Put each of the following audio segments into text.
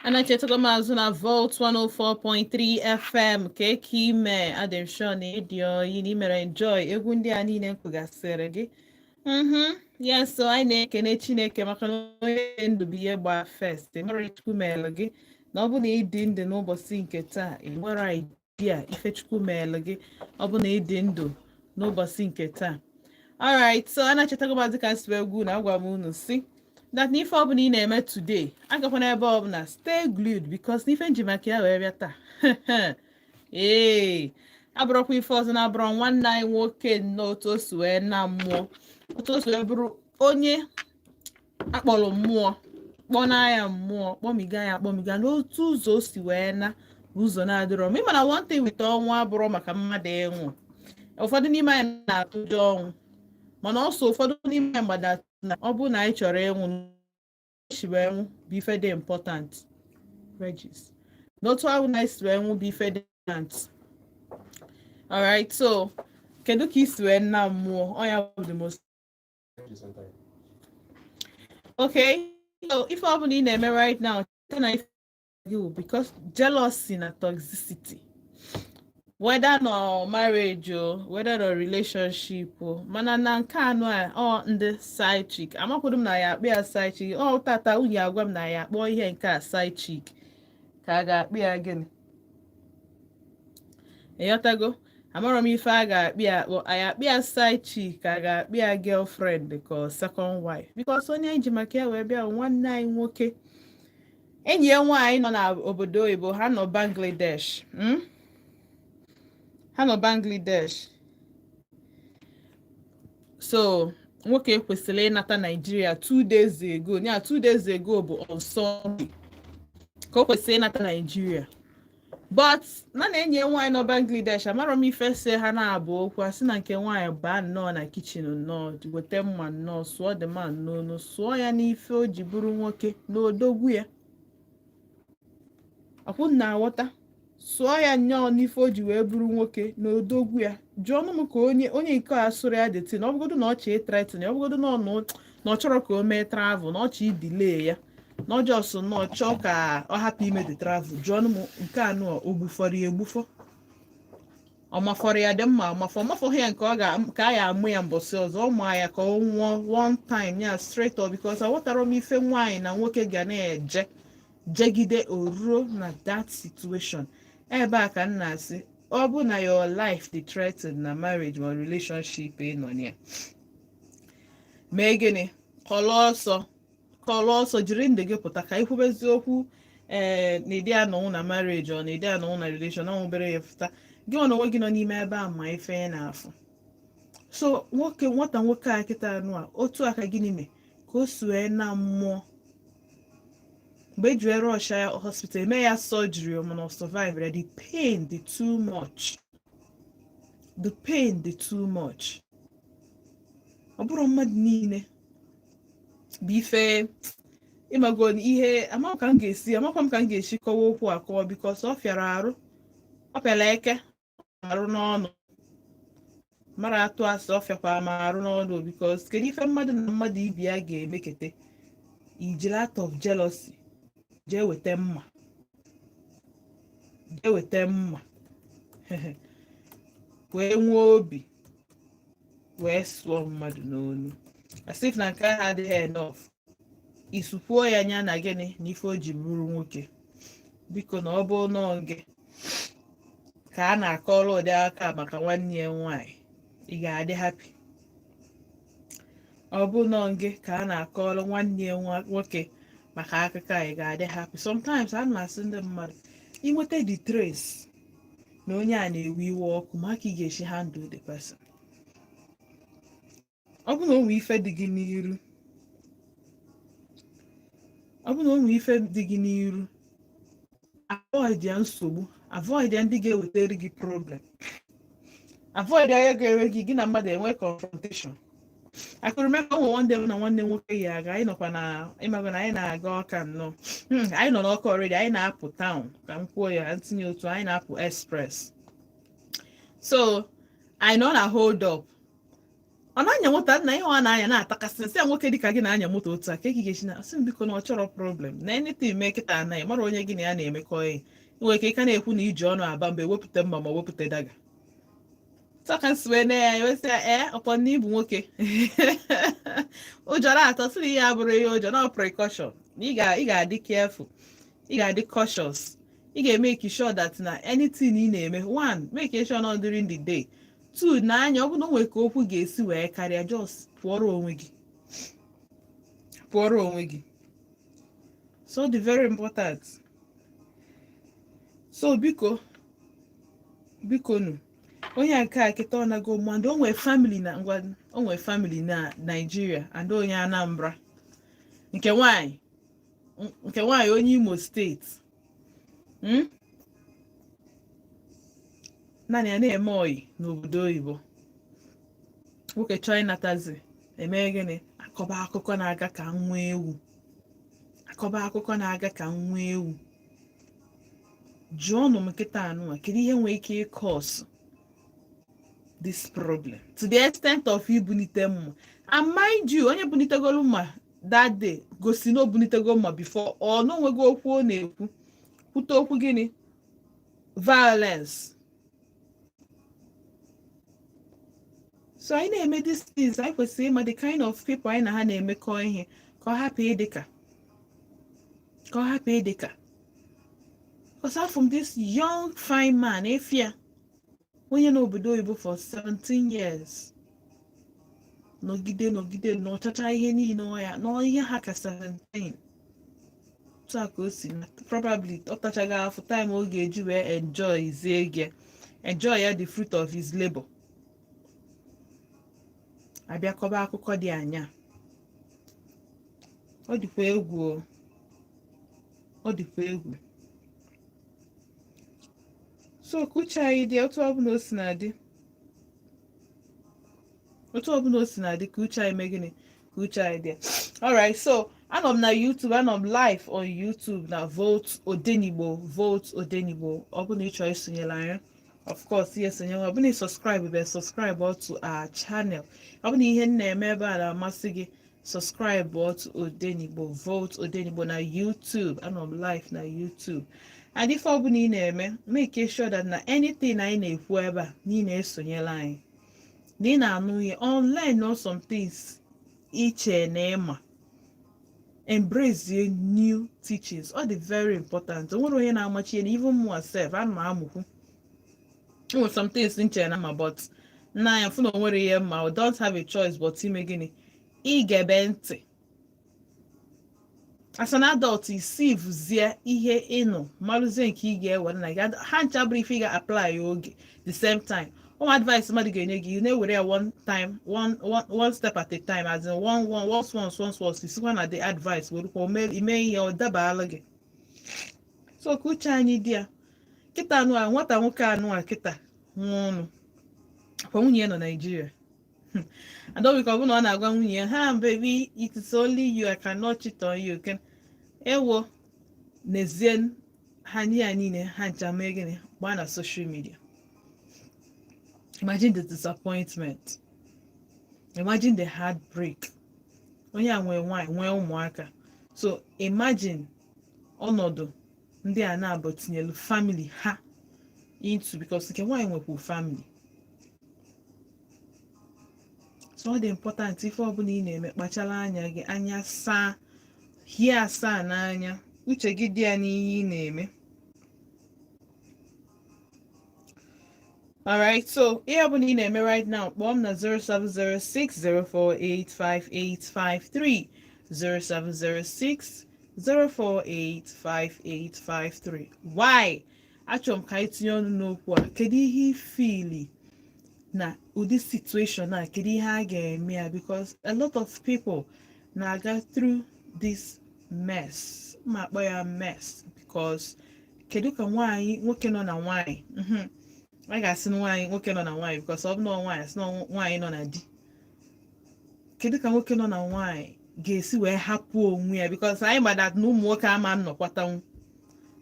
Anachetago m azụ na Volt 104.3 FM ka eke ime. Adị m sure na ịdị oyi na imere enjoy egwu ndị a niile m kụgasịrị gị. Yes, so anyị na-ekene Chineke maka na onye ndụ bụ ihe gbaa first. Nwere Chukwu meelụ gị na ọ bụ na ịdị ndụ n'ụbọchị nke taa, ị nwere idea ife Chukwu meelụ gị ọ bụ na ịdị ndụ n'ụbọchị nke taa. Alright, so anachetago m azụ ka m si egwu na agwa m unu si that n'ife ọbụla ị na-eme today, agakwana ebe ọbụla, stay glued, because n'ife nji maka ya wee bịa taa ee abụrụkwa ife ọzọ na-abụrụ nwanne anyị nwoke nnọọ, otu o si wee na mmụọ, otu o si wee bụrụ onye akpọrọ mmụọ, kpọna ya mmụọ, kpọmiga ya akpọmiga n'otu ụzọ o si wee na bụ ụzọ na-adịrọ ma. Ịma na one thing with ọnwụ abụrụ maka mmadụ ịnwụ, ụfọdụ n'ime anyị na-atụjọ ọnwụ, mana ọsọ ụfọdụ n'ime anyị gbada na ọ bụrụ na anyị chọrọ ịnwụ si wee nwụ bụ ife dị important. Regis n'otu ahụ na isi wee nwụ bụ ife dị important. Alright, so kedu ka isi wee na mmụọ? Ọ ya bụ the most. Okay, so ife ọbụla ị na-eme right now, cheta na ife gị wụ because jealousy na toxicity, whether no marriage o, whether no relationship o, mana na nke anụ a ọ ndị side chick, amakwụrụ m na ya akpọ ya side chick. Ọ tata unyi agwa m na ya akpọ ihe nke a side chick, ka a ga-akpị ya gịnị? Ịghọtago? Amarọ m ife a ga-akpị ya akpọ. Anyị akpị ya side chick, ka a ga-akpị ya girlfriend, ka ọ second wife? Because onye anyị ji maka ya wee bịa bụ nwanne anyị nwoke, enyi ya nwaanyị nọ n'obodo oyibo. Ha nọ Bangladesh, Ha nọ Bangladesh. So nwoke kwesịrị ịnata Naijiria 2 days ago, ya 2 days ago bụ on Sunday ka o kwesịrị ịnata Naijiria, but na enyi ya nwaanyị nọ Bangladesh, amarọ m ife se ha na-abụ okwu, asị na nke nwaanyị baa nnọọ na kitchen, nnọọ weta mma, nnọọ sụọ the man n'onu, sụọ ya n'ife o ji bụrụ nwoke na odogwu ya. Akwụ na aghọta, sụọ ya nnọọ n'ife o ji wee bụrụ nwoke na odogwu ya. Jụọ ọnụ m ka onye onye nke a sụrụ ya the thing, ọ bụgodo na ọ chọọ threaten ya, ọ bụgodo na ọ na ọ chọrọ ka o mee travel, na ọ chọọ idelay ya, na ọ just nọ chọọ ka ọ hapụ ime the travel. Jụọ ọnụ m, nke anụ o gbufọrọ ya egbufọ, ọ mafọrọ ya dị mma, ọmafọ ọmafọghị ya nke ọ ga ka a ya amụ ya mbọsị ọzọ, ọ maa ya ka ọ nwụọ one time ya straight up, because aghọtara m ife nwaanyị na nwoke ga na-eje jegide o ruo na that situation. Ebe a ka m na-asị, ọ bụ na your life dị threatened na marriage ma relationship ị nọ na ya, mee gịnị? Kọlọ ọsọ, kọlọ ọsọ, jiri ndụ gị pụta. Ka ikwube eziokwu, ee, na ịdị anọnwụ na marriage, ọ na ịdị anọnwụ na relation, ọ nwụbere ya pụta gị nwa na onwe gị nọ n'ime ebe a ma ife ị na-afụ. So nwoke, nwata nwoke a kịta anụ a, otu aka gịnị mee ka o si wee na mmụọ? Mgbe eji wee rush ya hospital, eme ya surgery, mana ọ survive ya. The pain dị too much, the pain dị too much. Ọ bụrụ mmadụ niile bụ ife ịmago ihe amakwa ka m ga-esi, amakwa m ka m ga-esi kọwa okwu akọwa, because ọ fịara arụ, ọ pịara eke arụ n'ọnụ mara atụ asị, ọ fịakwa ma arụ n'ọnụ, because kedu ife mmadụ na mmadụ ibi ya ga-emekete ijiri out of jealousy jee weta mma, jee weta mma wee nwee obi wee sụọ mmadụ n'onu, as if na nke ahụ adịghị enough, isukwuo ya anya na gịnị na ife o ji bụrụ nwoke. Biko, na ọ bụ nọọ gị ka a na-akọrọ ụdị aka maka nwanne ya nwaanyị, ị ga-adị happy? Ọ bụ nọọ gị ka a na-akọrọ nwanne ya nwoke maka akụkọ a, ị ga-adị happy? Sometimes a na-asị ndị mmadụ inweta the trace na onye a na-ewe iwe ọkụ, ma ka ị ga-esi handle the person. Ọ bụ na o nwee ife dị gị n'iru, ọ bụ na o nwee ife dị gị n'iru, avoid ya nsogbu, avoid ya ndị ga-ewetara gị problem, avoid ya ya ga-enwe gị, gị na mmadụ enwe confrontation. I could remember one day m na nwanne m nwoke yi aga, anyị nọkwa na ịmago na anyị na-aga Ọka nnọọ. Anyị nọ n'Ọka already, anyị na-apụ town, ka m kwuo ya ntinye otu, anyị na-apụ express. So anyị nọ na hold up. Ọ na-anya moto na ihe ọ na-anya na-atakasị nsị ya. Nwoke dịka gị na-anya moto otu a ka eke ga-esi na asị m biko na ọ chọrọ problem na anything mee kịta anaghị mara onye gị na ya na-emekọ ihe. Nwere ike ịka na-ekwu na iji ọnụ aba mgbe ewepụta mma ma wepụta dagger tọka nsiwe na ya ewesị ya. Ee, ọkwa na ịbụ nwoke, ụjọ na-atọ sị na ihe abụrụ ihe ụjọ na precaution na ị ga-adị careful, ị ga-adị cautious, ị ga-emeke sure that na anything ị na-eme, one, make sure not during the day, two, na anya ọ bụ na o nwere ka okwu ga-esi wee karịa, just pụọrọ onwe gị, pụọrọ onwe gị. So dị very important. So biko, biko nu, onye nke a kịta ọ nago mmadụ, o nwee family na ngwa, o nwee family na Nigeria and onye Anambra, nke nwanyị onye Imo Steeti. Naanị ya na-eme oyi n'obodo oyibo. Nwoke chọọ ịnatazi, eme gịnị? Akọba akụkọ na-aga ka nwa ewu, akọba akụkọ na-aga ka nwa ewu. Jụọnụ m nkịta anụnwa, kedu ihe nwere ike ịcause this problem to the extent of ibunite mma? And mind you, onye bunitegolu mma that day gosi na o bunitego mma before ọ na onwego okwu ọ na-ekwu, kwute okwu gịnị? Violence. So anyị na-eme these things, anyị kwesịrị ịma the kind of people anyị na ha na-emekọ ihe, ka ọ hapụ ịdị ka, ka ọ hapụ ịdị ka, because afọ m this young fine man efia onye n'obodo oyibo for 17 years, nọgide nọgide n'ọchacha ihe niile ọ ya nọ ihe ha ka 17 otu a ka o si na probably ọ tachaghị afọ time ọ ga-eji wee enjoy zie gị, enjoy ya, the fruit of his labor. Abịakọba akụkọ dị anya, ọ dịkwa egwu o, ọ dịkwa egwu. So ka uche anyị dị, otu ọbụla o si na-adị, otu ọbụla o si na-adị, ka uche anyị mee gịnị? Ka uche anyị dị. Alright, so anọ m na YouTube, anọ m live on YouTube na Volt Odenigbo, Volt Odenigbo. Ọ bụ na ị chọrọ isonyere anyị, of course ihe sonye, ọ bụ na ị subscribe be, subscribe to our channel. Ọ bụ na ihe m na-eme ebe a na-amasị gị, subscribe to Odenigbo, Volt Odenigbo na YouTube. Anọ m live na YouTube. And ife ọbụla ị na-eme, make sure that na anything anyị na-ekwu ebe a na ị na-esonyere anyị, na ị na-anụ ihe online, know some things iche na ịma, embrace new teachings. Ọ dị very important. O nwere onye na-amachi ya na even mụ sef ana m amụkwu. O nwere some things nche na ma, but nna anya fụ na o nwere ihe mma. I don't have a choice but ime gịnị? Igebe ntị. As an adult, isivzie ihe ịnụ, marụzie nke ị ga-ewere na gị. Ha ncha bụrụ ife ị ga-apply oge the same time. Ụmụ advice mmadụ ga-enye gị, ị na-ewere ya one time, one, one, one step at a time, as in one one, once once once once, isikwa na the advice werekwa ime ihe ọ dabaala gị. So ka uche anyị dị ya. Kịta anụ a, nwata nwoke anụ a kịta nwa ọnụ kwa, nwunye ya nọ Naijiria. Adọbika ọ bụ na ọ na-agwa nwunye ya, "Ha baby, it is only you, I cannot cheat on you." Ken ewo, n'ezie ha ya niile, ha ncha mee gịnị? Gbaa na social media. Imagine the disappointment, imagine the heartbreak. Onye a nwee nwaanyị, nwee ụmụaka. So imagine ọnọdụ ndị a na-abụ tinyelu family ha into, because nke nwaanyị nwekwu family. So ọ dị important, ife ọbụla ị na-eme, kpachara anya gị anya, saa hie asaa n'anya, uche gị dị ya n'ihe ị na-eme. Alright, so ihe ọbụla ị na-eme right now, kpọọ m na 07060485853, 07060485853. Why? Achọrọ m ka anyị tinye ọnụ n'okwu a. Kedu ihe ị feeli na ụdị situation a? Kedu ihe a ga-eme ya? Because a lot of people na-aga through this mess, ma akpọ ya mess, because kedu ka nwaanyị, nwoke nọ na nwaanyị, a ga-asị na nwaanyị, nwoke nọ na nwaanyị, because ọ bụ na nwaanyị asị na nwaanyị nọ na di, kedu ka nwoke nọ na nwaanyị ga-esi wee hapụ onwe ya? Because anyị ma that na ụmụ nwoke ama nnọkwatanwu.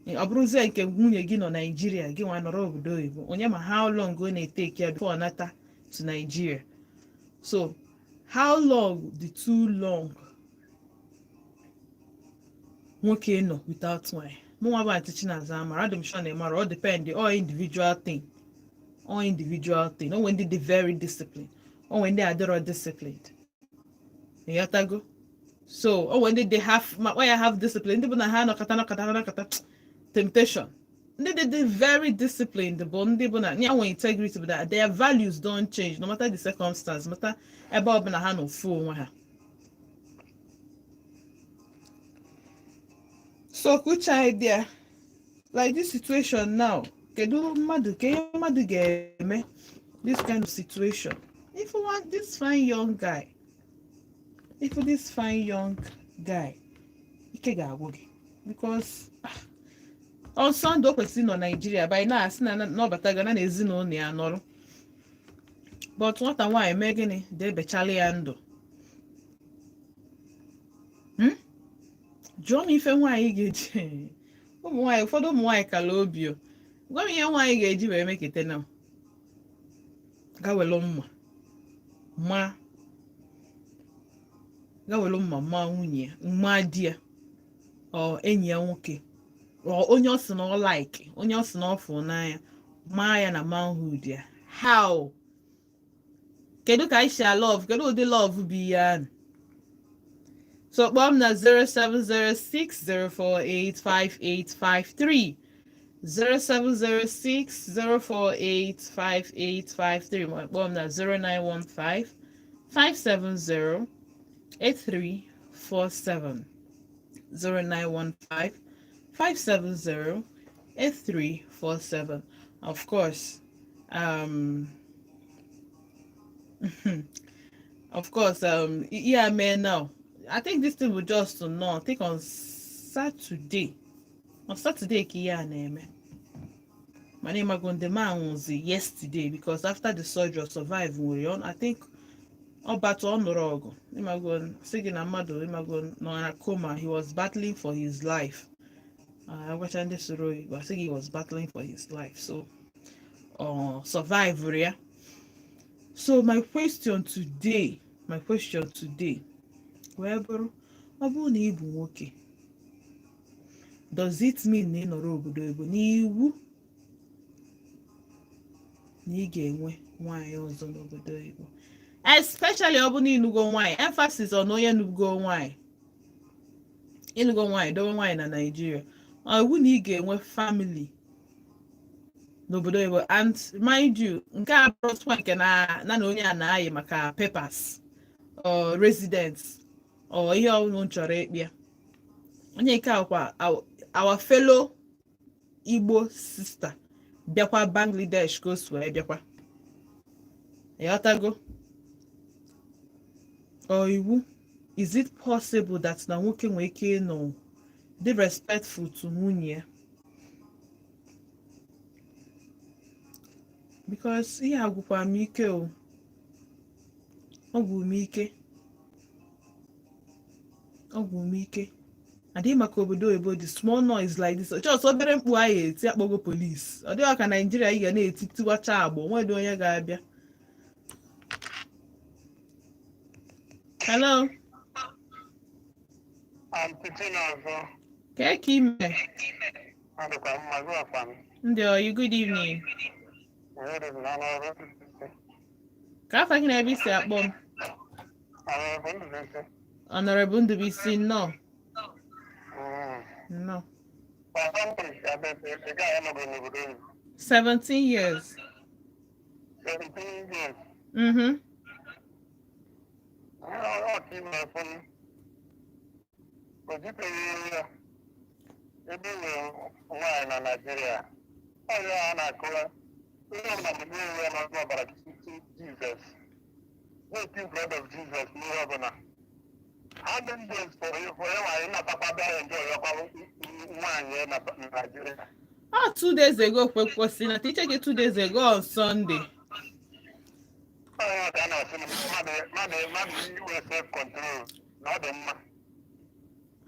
Ọ bụrụzie nke nwunye gị nọ Naijiria, gị nwa nọrọ obodo oyibo, onye ma how long ọ na-etake ya before ọ nata to Nigeria. So How long dị too long nwoke nọ without nwanyị? Mụnwa bụ Aunty Chinaza amara, adị m sure na ịmara. Ọ depend, all individual thing, all individual thing. O nwere ndị dị very disciplined, o nwere ndị adịrọ disciplined, ịghọtago? So o nwere ndị dị half, ma kpọ ya half disciplined, ndị bụ na ha nọkọta nọkọta nọkọta temptation. Ndị dị very disciplined bụ ndị bụ na ya nwere integrity, bụ that their values don't change no matter the circumstance, no matter ebe ọ bụla ha nọ ofu onwe ha. So ka uche anyị dị ya, like this situation now, kedu mmadụ ka ihe mmadụ ga-eme this kind of situation? If you want this fine young guy, if this fine young guy, ike ga-agwụ gị because, ah, on Sunday o kwesịrị nọ Nigeria by now, asị na n'ọbatago na ezinụlọ ya nọrọ, but nwata nwaanyị mee gịnị debechala ya ndụ? Jụọ m ife nwaanyị ga-eji, ụmụ nwaanyị, ụfọdụ ụmụ nwaanyị kala obi o. Gwa m ihe nwaanyị ga-eji wee mekete na ga welu mma ma ga welu mma maa nwunye ya, mmaa di ya, ọ enyi ya nwoke, ọ onye ọ sị na ọ like, onye ọ sị na ọ fụ n'anya, maa ya na manhood ya. How? Kedu ka anyị si love? Kedu ụdị love bụ ihe ahụ? So kpọọ m na 07060485853, 07060485853, ma kpọọ m na 09155708347, 09155708347. Of course, yeah, man, now I think this thing will just know, I think on Saturday, on Saturday ka ihe a na-eme, mana ịmago the man nwụzi yesterday because after the surgery survive nwere on, I think ọ batụ, ọ nụrụ ọgụ, ịmago, sị gị na mmadụ, ịmago, nọ na coma. He was battling for his life. Agwacha ndị soro oyibo, asị gị he was battling for his life, so ọ survive ya. So my question today wee bụrụ, ọ bụrụ na ị bụ nwoke, does it mean na ị nọrọ obodo oyibo n'iwu na ị ga-enwe nwaanyị ọzọ n'obodo oyibo, especially ọ bụ na ịnụgo nwaanyị? Emphasis on onye nugo nwaanyị. Ịnụgo nwaanyị, dowe nwaanyị na Naịjirịa, ọ iwu na ị ga-enwe family n'obodo oyibo? And mind you, nke a bụrụtụkwa nke na na na onye a na-ayị maka papers or residence or ihe ọbụla m chọrọ ịkpịa onye nke akwa our fellow Igbo sister bịakwa Bangladesh ka o si wee bịakwa, ịghọtago? Ọ iwu? Is it possible that na nwoke nwere ike ịnọ dị respectful to nwunye ya? Because ihe agwụkwa m ike o, ọ gwụ m ike, ọ gwụ m ike. Adịghị maka obodo oyibo, the small noise like this, just obere mkpu anyị eti, akpọgo police. Ọ dịghị ka Naijiria ị ga na-eti tiwacha agbọ, nwedị onye ga-abịa. Hello. Aunty Chinazọ. Kee ka ime? Adịkwa mma, gị ọkwa m. Ndị oyi, good evening. Good evening, ọrụ. Ka afa gị na ebe isi akpọ m? Ọrụ Ndụbụisi. Honorable Ndụbụisi, nnọọ. Nnọọ. Ị gaghị anọgọ n'obodo oyibo? 17 years. 17 years. Mhm. Ọ ka ime fún o jiteghị ya ebe nwere nwaanyị na Naịjirịa. Ọ ya a na-akụwa ihe ọbụla mgbe onwe ya n'ọnụ ọbara Jizọs, na-eti blood of Jesus n'ihe ọbụla. How many days for ya nwaanyị natakwa bịa enjoy ọkwa nwaanyị ya na Naịjirịa? Ah, 2 days ago kwekwesị na teacher gị, 2 days ago on Sunday. Ọ ya ka a na-asị na mmadụ inwe self control na ọ dị mma.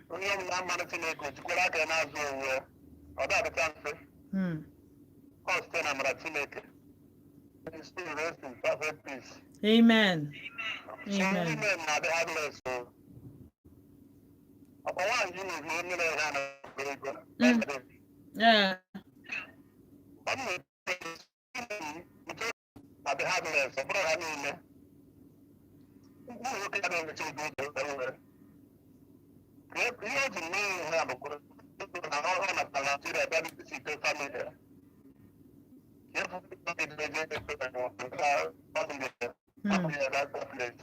Onye ọbụla mmadụ Chineke o jikwara aka ya na-azụ onwe ya, ọ dị-adịcha mfe. Ọ site na amara Chineke. May his soul rest in perfect peace. Amen. Some Amen. women na-adị heartless o. Ọkwa nwaanyị na-ezu mmiri ha na ego. Ọ na-adị heartless, ọ bụrụ ha niile. Ụmụ nwoke adịghị emecha ego ego enwere. Ihe o ji mee ihe a bụkwara na ọrụ na Nigeria bịa site family ya. Ihe family ya that place.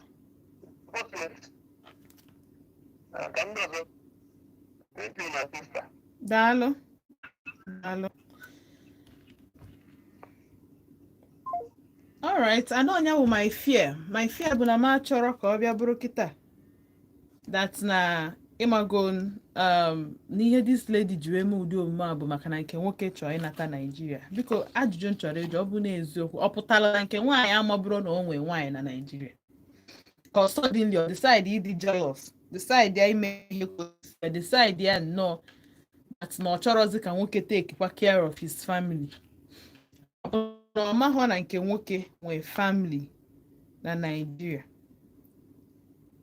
Ka ndị ọzọ. Thank you, my sister. Daalụ, daalụ. Alright, anọ ọnya bụ my fear. My fear bụ na m achọrọ ka ọ bịa bụrụ kịta that na ịmago n'ihe this lady ji wee mee ụdị omume a bụ maka na nke nwoke chọrọ ịnata Naijiria. Biko, ajụjụ m chọrọ ịjụ, ọ bụ n'eziokwu ọ pụtara na nke nwaanyị amabụrụ na o nwee nwaanyị na Naijiria, ka ọ suddenly ọ decide ịdị jealous, decide ya ime ihe kwesịrị, decide ya nnọọ that na ọ chọrọzi ka nwoke take kwa care of his family? Ọ bụ na ọ mahụ na nke nwoke nwee family na Naijiria?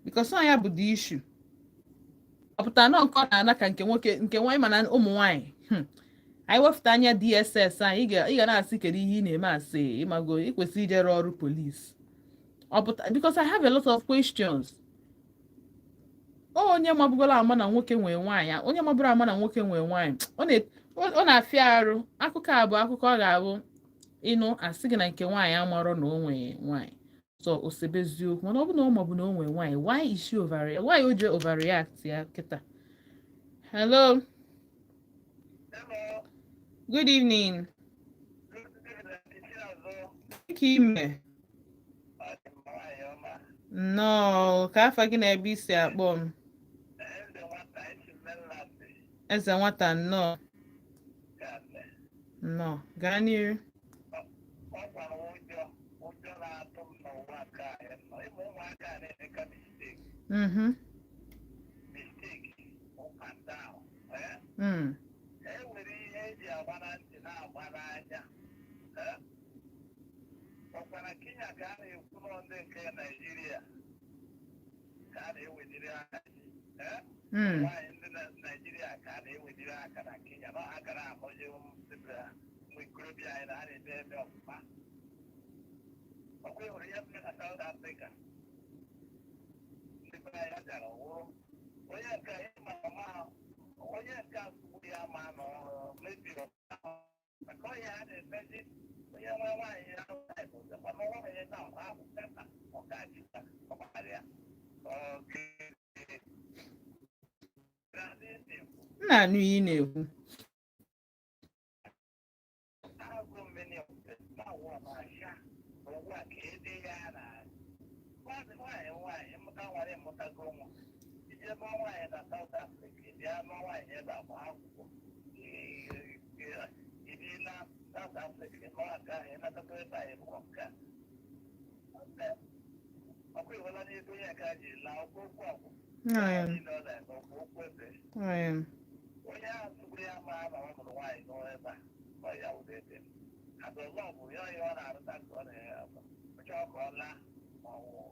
Because ọ ya bụ the issue. Ọ pụtara na nke ọ na-ana ka nke nwoke, nke nwaanyị, mana ụmụ nwaanyị, anyị wepụta anya DSS anyị, ị ga na-asị kedu ihe ị na-eme, asị ịmago ị kwesịrị ijere ọrụ police. Ọ pụta, because I have a lot of questions. Onye mabugolo ama na nwoke nwee nwaanyị, onye maburu ama na nwoke nwee nwaanyị, ọ na-afịa arụ. Akụkọ a bụ akụkọ ọ ga-abụ ịnụ asị gị na nke nwaanyị amarọ na o nwee nwaanyị, so osebe eziokwu. Mana ọ bụ na ọ maọbụ na o nwee nwaanyị, why is she overreact? Why o ji overreact ya kịta? Hello. Hello. Good evening. Ka ime? Nnọọ. Ka afa gị na ebe isi akpọ m? Eze Nwata, nnọọ, nnọọ, gaa n'iru. Ọ gwara ụjọ na-atụ m n'ụwa nke anyị nọ, ịmụ ụmụaka a na-emeka mistake, mistake up and down, eh? E nwere ihe eji agba na ntị na-agba n'anya, eh? Ọkwa na Kenya ka a na-ekwu nọ, ndị nke Naijiria ka a na-ewedịrị aka ji, eh? Nwaanyị ndị Naijiria ka a na-ewedịrị aka na Kenya na ha gara akpọje ụmụ ikorobịa anyị na ha na-eme eme ọfụma. Ọkwa ịhụrụ ihe mere na South Africa, ndị be anyị bịara wụrụ onye nke ịma ọma, onye nke asụgbu ya ma nọ mebiri maka onye a na-emezi onye nwe nwaanyị ya bụ nwaanyị na ahụ peta ọkachita ọgbarịa. M na-anụ ihe ị na-ekwu. Agụ mmiri na-awụ ọmasha ugbu a ka ede ya na nwaanyị nwaanyị mụta nwere mụtago nwa ije mụọ nwaanyị na South Africa, bịa mụọ nwaanyị ebe agba akwụkwọ ibi na South Africa, mụọ nke ahụ ịnatago ebe anyị bụ nke a. Ọkwa iwela n'ego onye nke a ji laa okwu okwu ọgwụ niile ọ na-eme okwu okwu ebe onye ahụ tụgburu ya ma na ọ mụrụ nwaanyị nọ ebe a, ọ ya wụrụ ebe adọlọ bụ ya ihe ọ na-arụta ka ọ na-eme chọọ ka ọ laa ma ọ wụ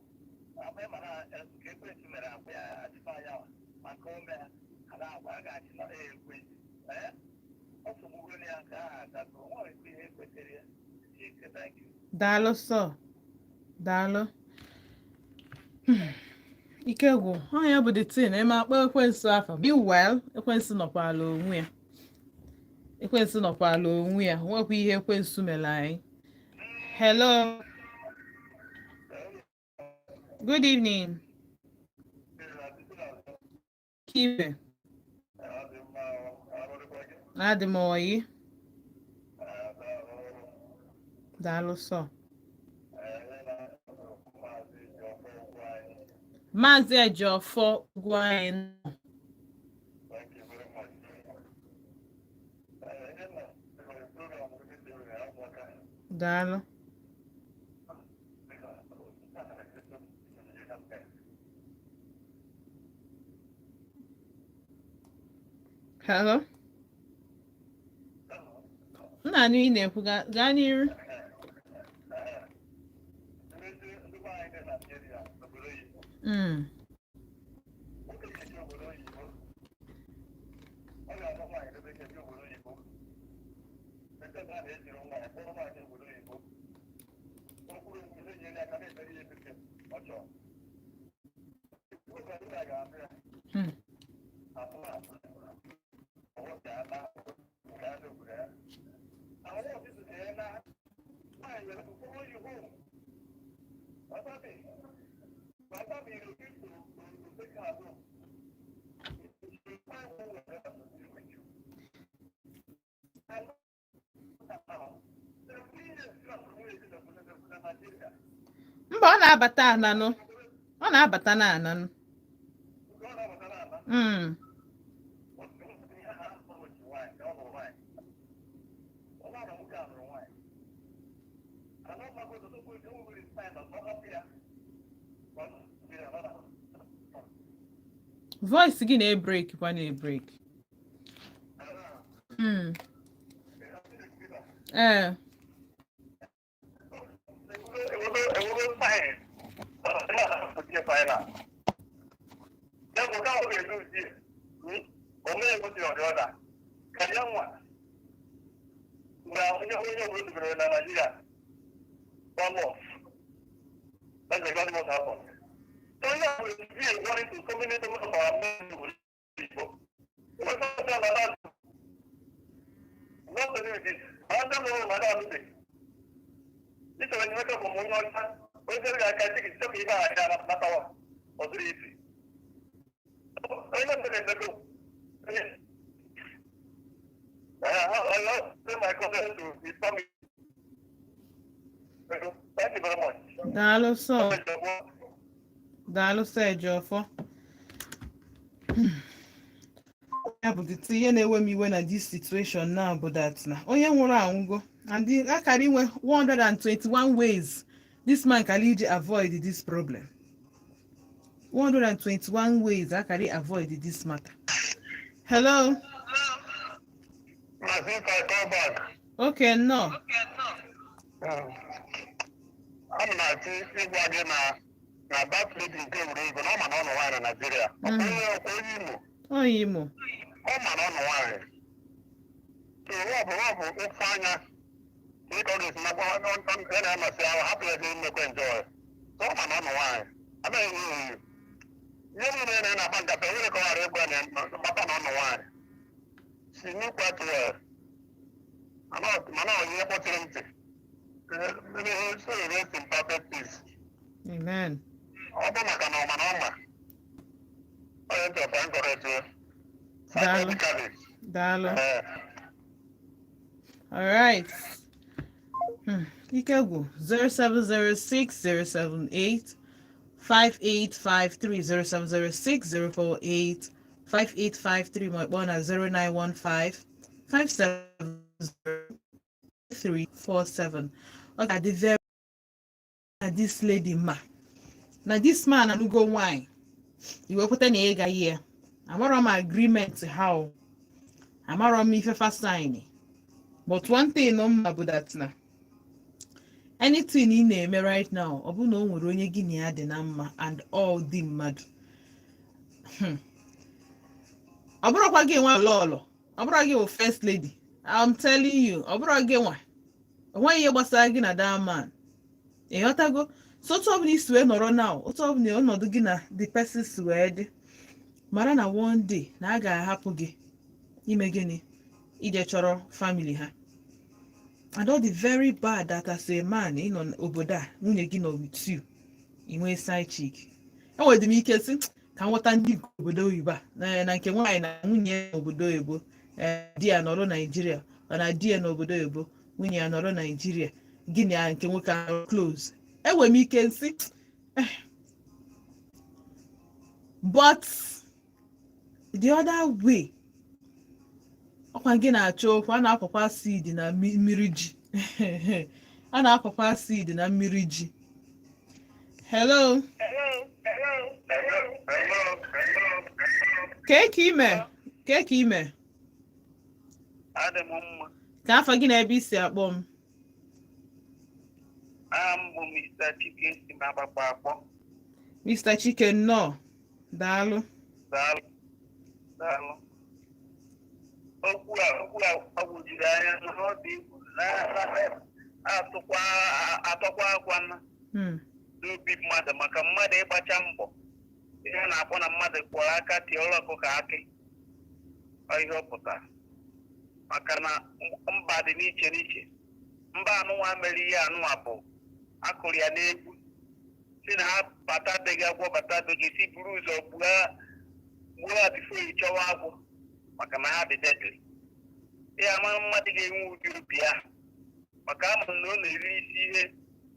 ama ịma na nke ekwentị mere agwa ya achịkwa ya maka ome ha na-agwa a ga-achị na ekwentị ee ọ tụgbugoro ya nke ahụ agago nwa ekwe ihe ekwetere ya. Chike, thank you. Daalụ sọ, daalụ. Ike gwụ ọ ya bụ the thing eme akpọ ekwensu afa. Be well, ekwensu nọkwala onwe ya, ekwensu nọkwala onwe ya, nwekwa ihe ekwensu mere anyị. Hello, good evening. Kibe adị m oyi. Daalụ sọ. Maazị Ejiofor ugwu anyị nọ. Thank you very much. Ihe na program Daalụ. Hello, m na-anụ ị na-ekwu, gaa n'iru. Nwoke ga-eji obodo oyibo, ọ ga-agba nwaanyị ebe ga-eji obodo oyibo. Ebe a na-ejiri nwaanyị kpọrọ nwaanyị obodo oyibo. O kwuru okwu na-enyere aka na-emere ihe ebere ọ chọrọ. Nwoke ọbụla ga-abịa ya. Atụ atụ. Ọwọ́ ga-ana ga-ana obodo ya. Àwọn ọ̀fíìsì ga na nwaanyị nwere follow you home. Bàbá mi refuse to take her home. She find one way to be with you. And now, the 3 years na Nigeria. Mba, ọ na-abata ananụ, ọ na-abata na ananụ. Nke ọ na-abata n'ala, otu ihe ha alụghị nwaanyị, ọ lụrụ nwaanyị. Ọ bụrụ na nwoke a lụrụ nwaanyị. Ana ọmago ọtụtụ o nwere sign na ọ hapụ ya. Ọ ya ọ na- Voice gị na-ebreak kwa, na-ebreak. Ee. Enwego sign. Ọ na-ahapụ final. Ya bụ ka ọ ga-edozi o mee otu ọdị ọda ka ya nwa na onye ọbụla dobere na Nigeria one off. That's exactly what happened. So yeah, we be warning to so many of our men people. Not to do with this. I don't know what I'm doing. This is when you wake up from one onye ga-aka chi gị chọka ihe a ga natawa ọ dịrị isi. Onye mere emego. I send my comment to his family. Thank you very much. Daalụ sọ, daalụ sọ, Ejiofor. Ya bụ the ihe na-ewe m iwe na this situation now bụ that na onye nwụrụ anwụgo and the akara inwe 121 ways this man kara iji avoid this problem, 121 ways akara avoid this matter. Hello? Maazị, if I call back. Okay, no. Ana m achọ ịgwa gị na that lady nke wuru ego na ọ ma na ọ nọ nwaanyị na Naịjirịa. Onye ọkwa onye Imo. Onye Imo. Ọ ma na ọ nọ nwaanyị. So ọ bụ ụfụ anya ka ọ ga-esi nakwa ya na-amasị ahụ hapụ ya ga emekwe njọ ya. So ọ ma na ọ nọ nwaanyị. Anaghị enye ya oyi. Ihe niile na na-akpa nkata enwere ka ọ ghara ịgwa ya na mata na ọ nọ nwaanyị. She knew quite well. Mana ọ ihe kpọchiri ntị. May his soul rest in perfect peace. Amen. Ọ bụ maka na ọ ma na ọ ma. Onye ntị ọfa nkọrọ etu. Daalụ. Psychologically. Daalụ. Eh. All right. Ike gwụ. 0706 078 5853, 0706 048 5853, ma kpọọ na 0915 570 347. Ọ ga-adị very na this lady ma na this man anụgo nwanyị, iwekweta na ịga ya. Amarọ m agreement ha o, amarọ m ife fa sign, but one thing m ma bụ that na anything ị na-eme right now, ọ bụ na o nwere onye gị na ya dị na mma and all dị mmadụ. Ọ bụrụkwa gị nwa lọlọ, ọ bụrụ gị bụ first lady, I'm telling you, ọ bụrụ gị nwa, o nweghị ihe gbasara gị na that man. Ịghọtago? So otu ọbụla isi wee nọrọ now, otu ọbụla ọnọdụ gị na the person si wee dị, mara na one day na a ga-ahapụ gị ime gịnị, ije chọrọ family ha. And all the very bad that as a man ị nọ n'obodo a, nwunye gị nọ with you, ị nwee side chick. Enwere m ike sị ka m nweta ndị nke obodo oyibo a na nke nwaanyị na nwunye ya n'obodo oyibo, ee, di ya nọrọ Naijiria, ọ na di ya n'obodo oyibo, nwunye ya nọrọ Naijiria, gị na nke nwoke ahụ close, enwere m ike nsị eh. But the other way, ọkwa gị na-achọ okwu, a na-akwakwa acid na mmiri ji, a na-akwakwa acid na mmiri ji. Hello? Hello, hello, hello. Kee ka ime? Kee ka ime? Adị m mma. Ka afọ gị na ebe isi akpọ m? Aha m bụ Mr. Chike, si m Agbakpọ akpọ. Mr. Chike, nnọọ, daalụ. Daalụ. Daalụ. Okwu a gbagwojuru anya na ọ dị egwu na atụkwa atọkwa akwa na n'obi mmadụ, maka mmadụ ịgbacha mbọ, ihe a na-akpọ na mmadụ kpọrọ aka tiọrọ ọkụkọ akị. Ọ ihe ọ pụtara, maka na mba dị n'iche n'iche. Mba anụnwa mere ihe anụnwa bụ akụrụ ya n'egwu, si na ha bata be gị, agwọ bata be gị, si buru ụzọ gbuo gbuo ha before ị chọwa agwọ, maka na ha dị deadly. Ihe ama mmadụ ga-enwe ụdị obi ahụ, maka ama m na ọ na-eri isi ihe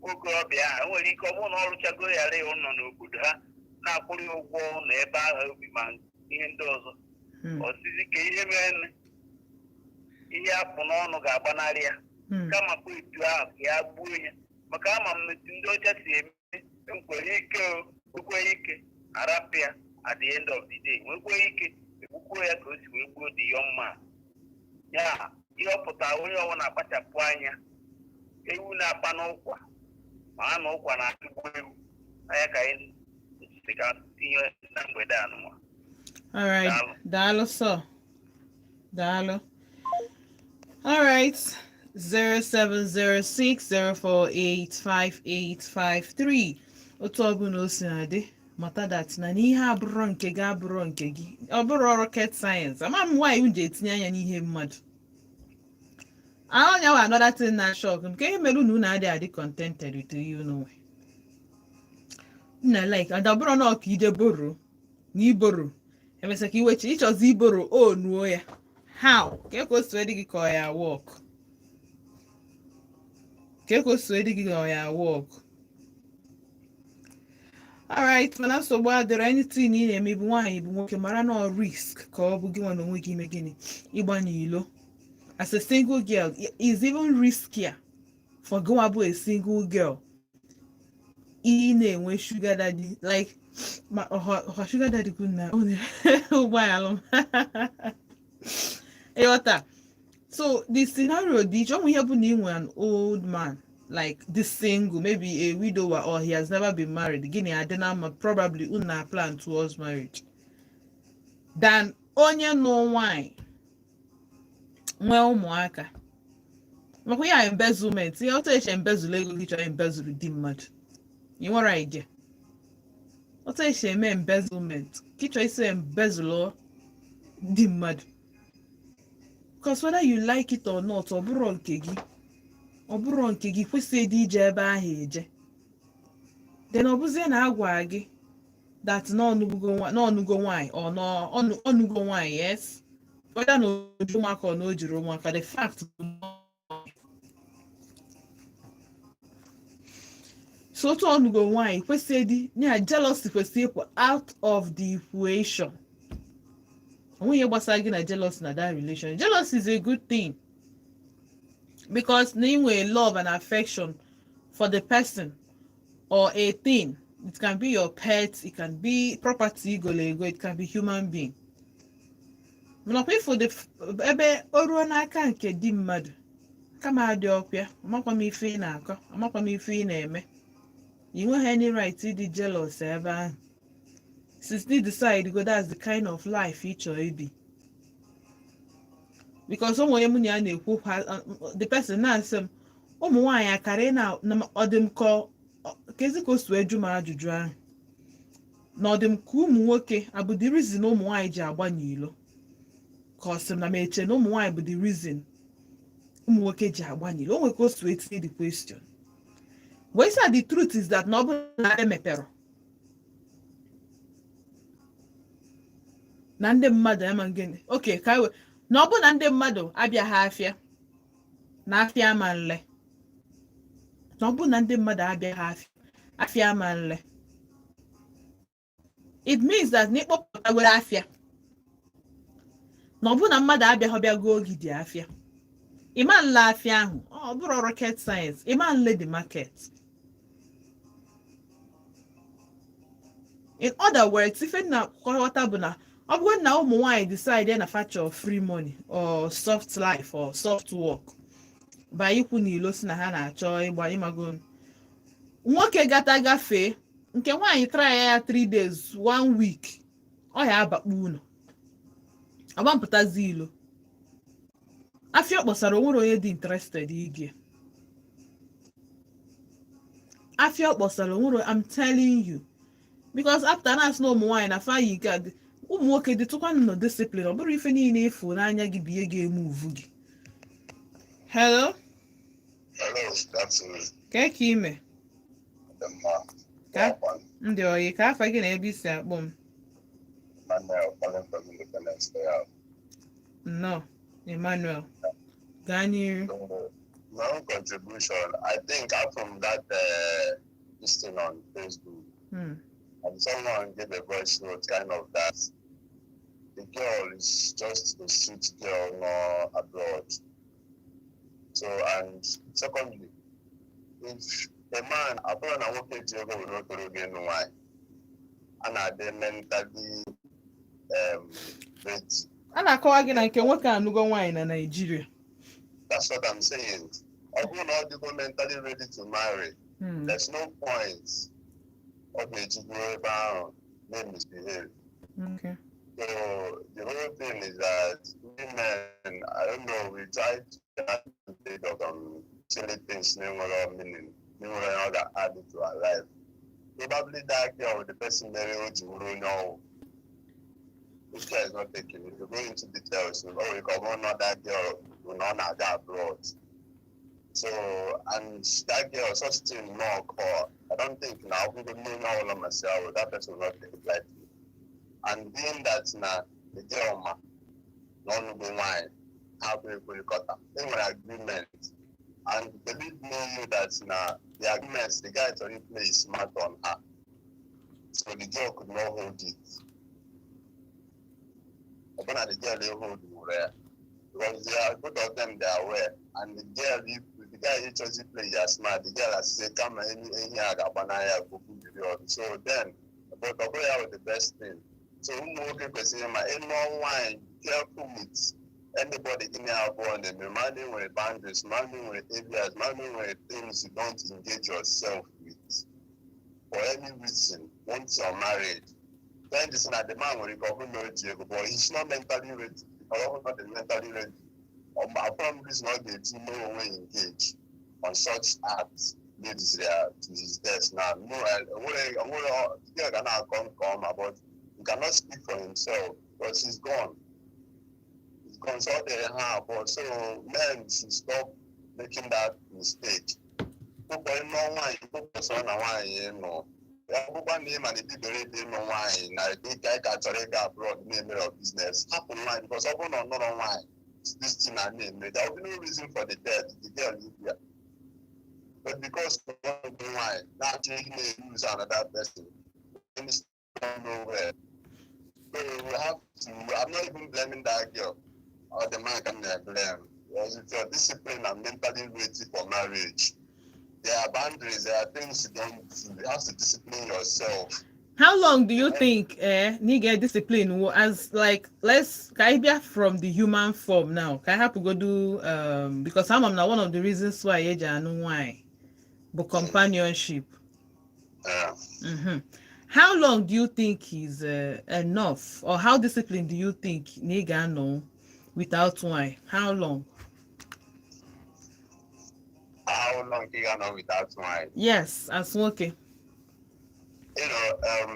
okorobịa ahụ. O nwere ike ọ bụrụ na ọ rụchago ya rịa ụlọ n'obodo ha, na-akwụrụ ya ụgwọ ụlọ ebe ahụ obi, ma ihe ndị ọzọ. Ọsịzi ka ihe mere ihe akpụ n'ọnụ ga-agbanarị ya. Kama kwa etu ahụ ka ya gbuo ya, maka ama m etu ndị ọcha si eme. Nkwere ike, o okwe ike arapụ ya. At the end of the day, nwekwe ike egbukwuo ya ka o si wee gbuo the young man ya. Ihe ọ pụtara, onye ọbụla akpachapụ anya. Ewu na-akpa n'ụkwa, ma ha na ụkwa na-atụgbu ewu anya, ka anyị si ka tinye na mgbede anụnwa. All right. Daalụ. Daalụ sir. Daalụ. All right. 07060485853. Otu ọbụla o si na-adị, mata that na n'ihe abụrọ nke gị, abụrọ nke gị. Ọ bụrụ rocket science. Ama m nwaanyị m ji etinye anya n'ihe mmadụ. Anya wa another thing na shock nke ihe mere unu adịghị adị contented with ihe unu nwe. Nna, like, and ọ bụrụ na ọ ka ije borrow na iboro, emesịa ka iwechi ịchọzi iboro o nuo ya, how ka o si dị gị ka ọ ya work, ka o si dị gị ka ọ ya work? Alright, mana nsogbu adịrọ. Anything ị na-eme, bụ nwaanyị bụ nwoke, mara na ọ risk ka ọ bụ gị nwa na onwe gị ime gịnị, ịgba n'ilo as a single girl is even riskier for gịnwa bụ a single girl ị na-enwe sugar daddy, like ma ọha sugar daddy kwuru na ụgbọala m, ịghọta? So the scenario dị iche. Ọ ihe bụ na ị nwe an old man like this, single, maybe a widower or he has never been married, gịnị adị na mma, probably unu na plan towards marriage, than onye nụ nwanyị, nwee ụmụaka. Makwa ya embezzlement, ihe otu esi embezzle ego gị, chọrọ embezzle di mmadụ, ị nwere idea otu esi eme embezzlement ka ị chọrọ isi embezzle di mmadụ, because whether you like it or not, ọ bụrụ nke gị, ọ bụrụ nke gị, kwesịrị ịdị ije ebe ahụ eje. Then ọ bụzie na agwa gị that n'ọnụgo nwaanyị or n'ọnụgo nwaanyị, yes, whether na o ji ụmụaka or na o jiri ụmụaka, the fact bụ na so otu ọnụgo nwaanyị kwesịrị ịdị ya, jealousy kwesịrị ịpụ out of the equation. Onweghị ihe gbasara gị na jealousy na that relation. Jealousy is a good thing because na ị nwere love and affection for the person or a thing. It can be your pet, it can be property igolo ego, it can be human being. Mana ọkwa ifo the ebe o ruo n'aka nke di mmadụ, kama adị ọkwa, amakwa m ife ị na-akọ, amakwa m ife ị na-eme. Ị nweghị any right ịdị jealous ebe ahụ, since you decide go that's the kind of life ị chọrọ ibi. Because ụmụ onye mụ na ya na-ekwu okwu, the person na-asị m ụmụ nwaanyị akara ị na ọ dị m ka kezi ka o si wee jụ m ajụjụ ahụ, na ọ dị m ka ụmụ nwoke abụ the reason ụmụ nwaanyị ji agba n'ilo, ka ọ sị m na m eche na ụmụ nwaanyị bụ the reason ụmụ nwoke ji agba n'ilo. O nwere ka o si wee tinye the question wee sị, the truth is that na ọ bụrụ na emepere na ndị mmadụ ama gịnị, okay, ka na ọ bụ na ndị mmadụ abịaghị afịa, na afịa ama nle, na ọ bụ na ndị mmadụ abịaghị afịa, afịa ama nle. It means that na ịkpọpụtagoro afịa, na ọ bụ na mmadụ abịaghị bịa goo ogidi afịa, ịma nle afịa ahụ. Ọ bụrụ rocket science, ịma nle the market. In other words, ife na nghọta bụ na ọ bụrụ na ụmụ nwaanyị decide na fa chọrọ free money or soft life or soft work ba ikwu n'ilo, si na ha na-achọ ịgba, ịmago, nwoke gata gafee, Nke nwaanyị try ya 3 days, 1 week, ọ ya abakpu unu agbampụtazi ilo. Afịa ọ kpọsara, onwere onye dị interested ige afịa ọ kpọsara, onwere. I'm telling you, because after na asị na ụmụ nwaanyị na fa yi nke a ụmụ nwoke dịtụkwanụ nọ discipline. Ọ bụrụ ife niile efu n'anya gị bụ ihe ga-eme uvu gị. Hello. Hello, that's Ka ka ime? Mma. Ka ndị oyi ka afa gị na ebe isi akpọ m? Emmanuel calling from Independence Layout. Nnọọ, Emmanuel, gaa n'iru. So, my own contribution, I think I'm from that this thing on Facebook, and someone gave a voice note kind of that the girl is just a sweet girl, no abroad. So, and secondly, if a man, abụrụ na nwoke ji ego were okoro oge ịnụ nwaanyị, a na-adị mentally ready. A na-akọwa gị na nke nwoke anụgo nwaanyị na Naịjirịa. That's what I'm saying. Ọ bụrụ na ọ dịgo mentally ready to marry, there's no point ọ ga-eji bụrụ ebe ahụ na-misbehave. So the whole thing is that women, I don't know, we try to take advantage of some silly things na-enwere meaning, na-enwere ihe ọ ga-add to our life. Probably that girl, the person mere o ji wụrụ onye ọwụ. This guy is not taking it. If you go into details, you know, ọ bụrụ na that girl bụ na ọ na-aga abroad. So, and that girl, such thing no occur. I don't think now, we don't know all of myself, that person will not take it lightly. And being that na the girl ma, na ọnụgo nwanyị, ha bụ ekwekọta. E nwere agreement. And believe me you that na the agreement, the guy already play smart on her. So the girl could not hold it. Ọbụna the girl dey hold were ya. Because they are, both of them, they are aware. And the girl, if the guy he chose to play ya smart, the girl has said, kama enyi a ga-agba n'anya ka okwu biri ọdụ. So then, but ọ bụrụ ya was the best thing. So ụmụ nwoke kwesịrị ma ịnụọ nwaanyị, careful with anybody gị na-abụọ na-eme. Ma ndị nwere boundaries, ma ndị nwere areas, ma ndị nwere things you don't engage yourself with for any reason once you're married. Then this na the man nwere ike ọ bụrụ na o ji ego, but he's not mentally ready. Ọ bụrụ not mentally ready, ọ reason ọ ga-eji mee onwe ya engage on such acts leads ya to his death now. No, onwere onwere the girl ga na-akọ nke ọma, but he cannot speak for himself because he's gone. He's gone. So ọ dịrị ha abụọ. So men should stop making that mistake. Pụpọ ịnụ nwaanyị, pụpọ na nwaanyị nọ ya bụkwa na ịma na ebidoro ebe ịnụ nwaanyị na ịka ịka chọrọ ịga abroad na-eme your business, hapụ nwaanyị, because ọ bụrụ na ọ nọrọ nwaanyị, this thing na na-eme, there will be no reason for the death, the girl live there. But because ọ bụ nwaanyị na-achọ ihe na-use another person, then nowhere. So we have to, I'm not even blaming that girl or the man can blame. Because if you're disciplined and mentally ready for marriage, there are boundaries, there are things you don't do. You have to discipline yourself. How long do you think na ị discipline wo as like, let's ka anyị bịa from the human form now, ka anyị hapụgodu because ama m na one of the reasons why eji anụ nwanyị bụ companionship. How long do you think is enough, or how disciplined do you think na ị ga-anọ without nwanyị? How long? How long you gonna without wine? Yes, as nwoke.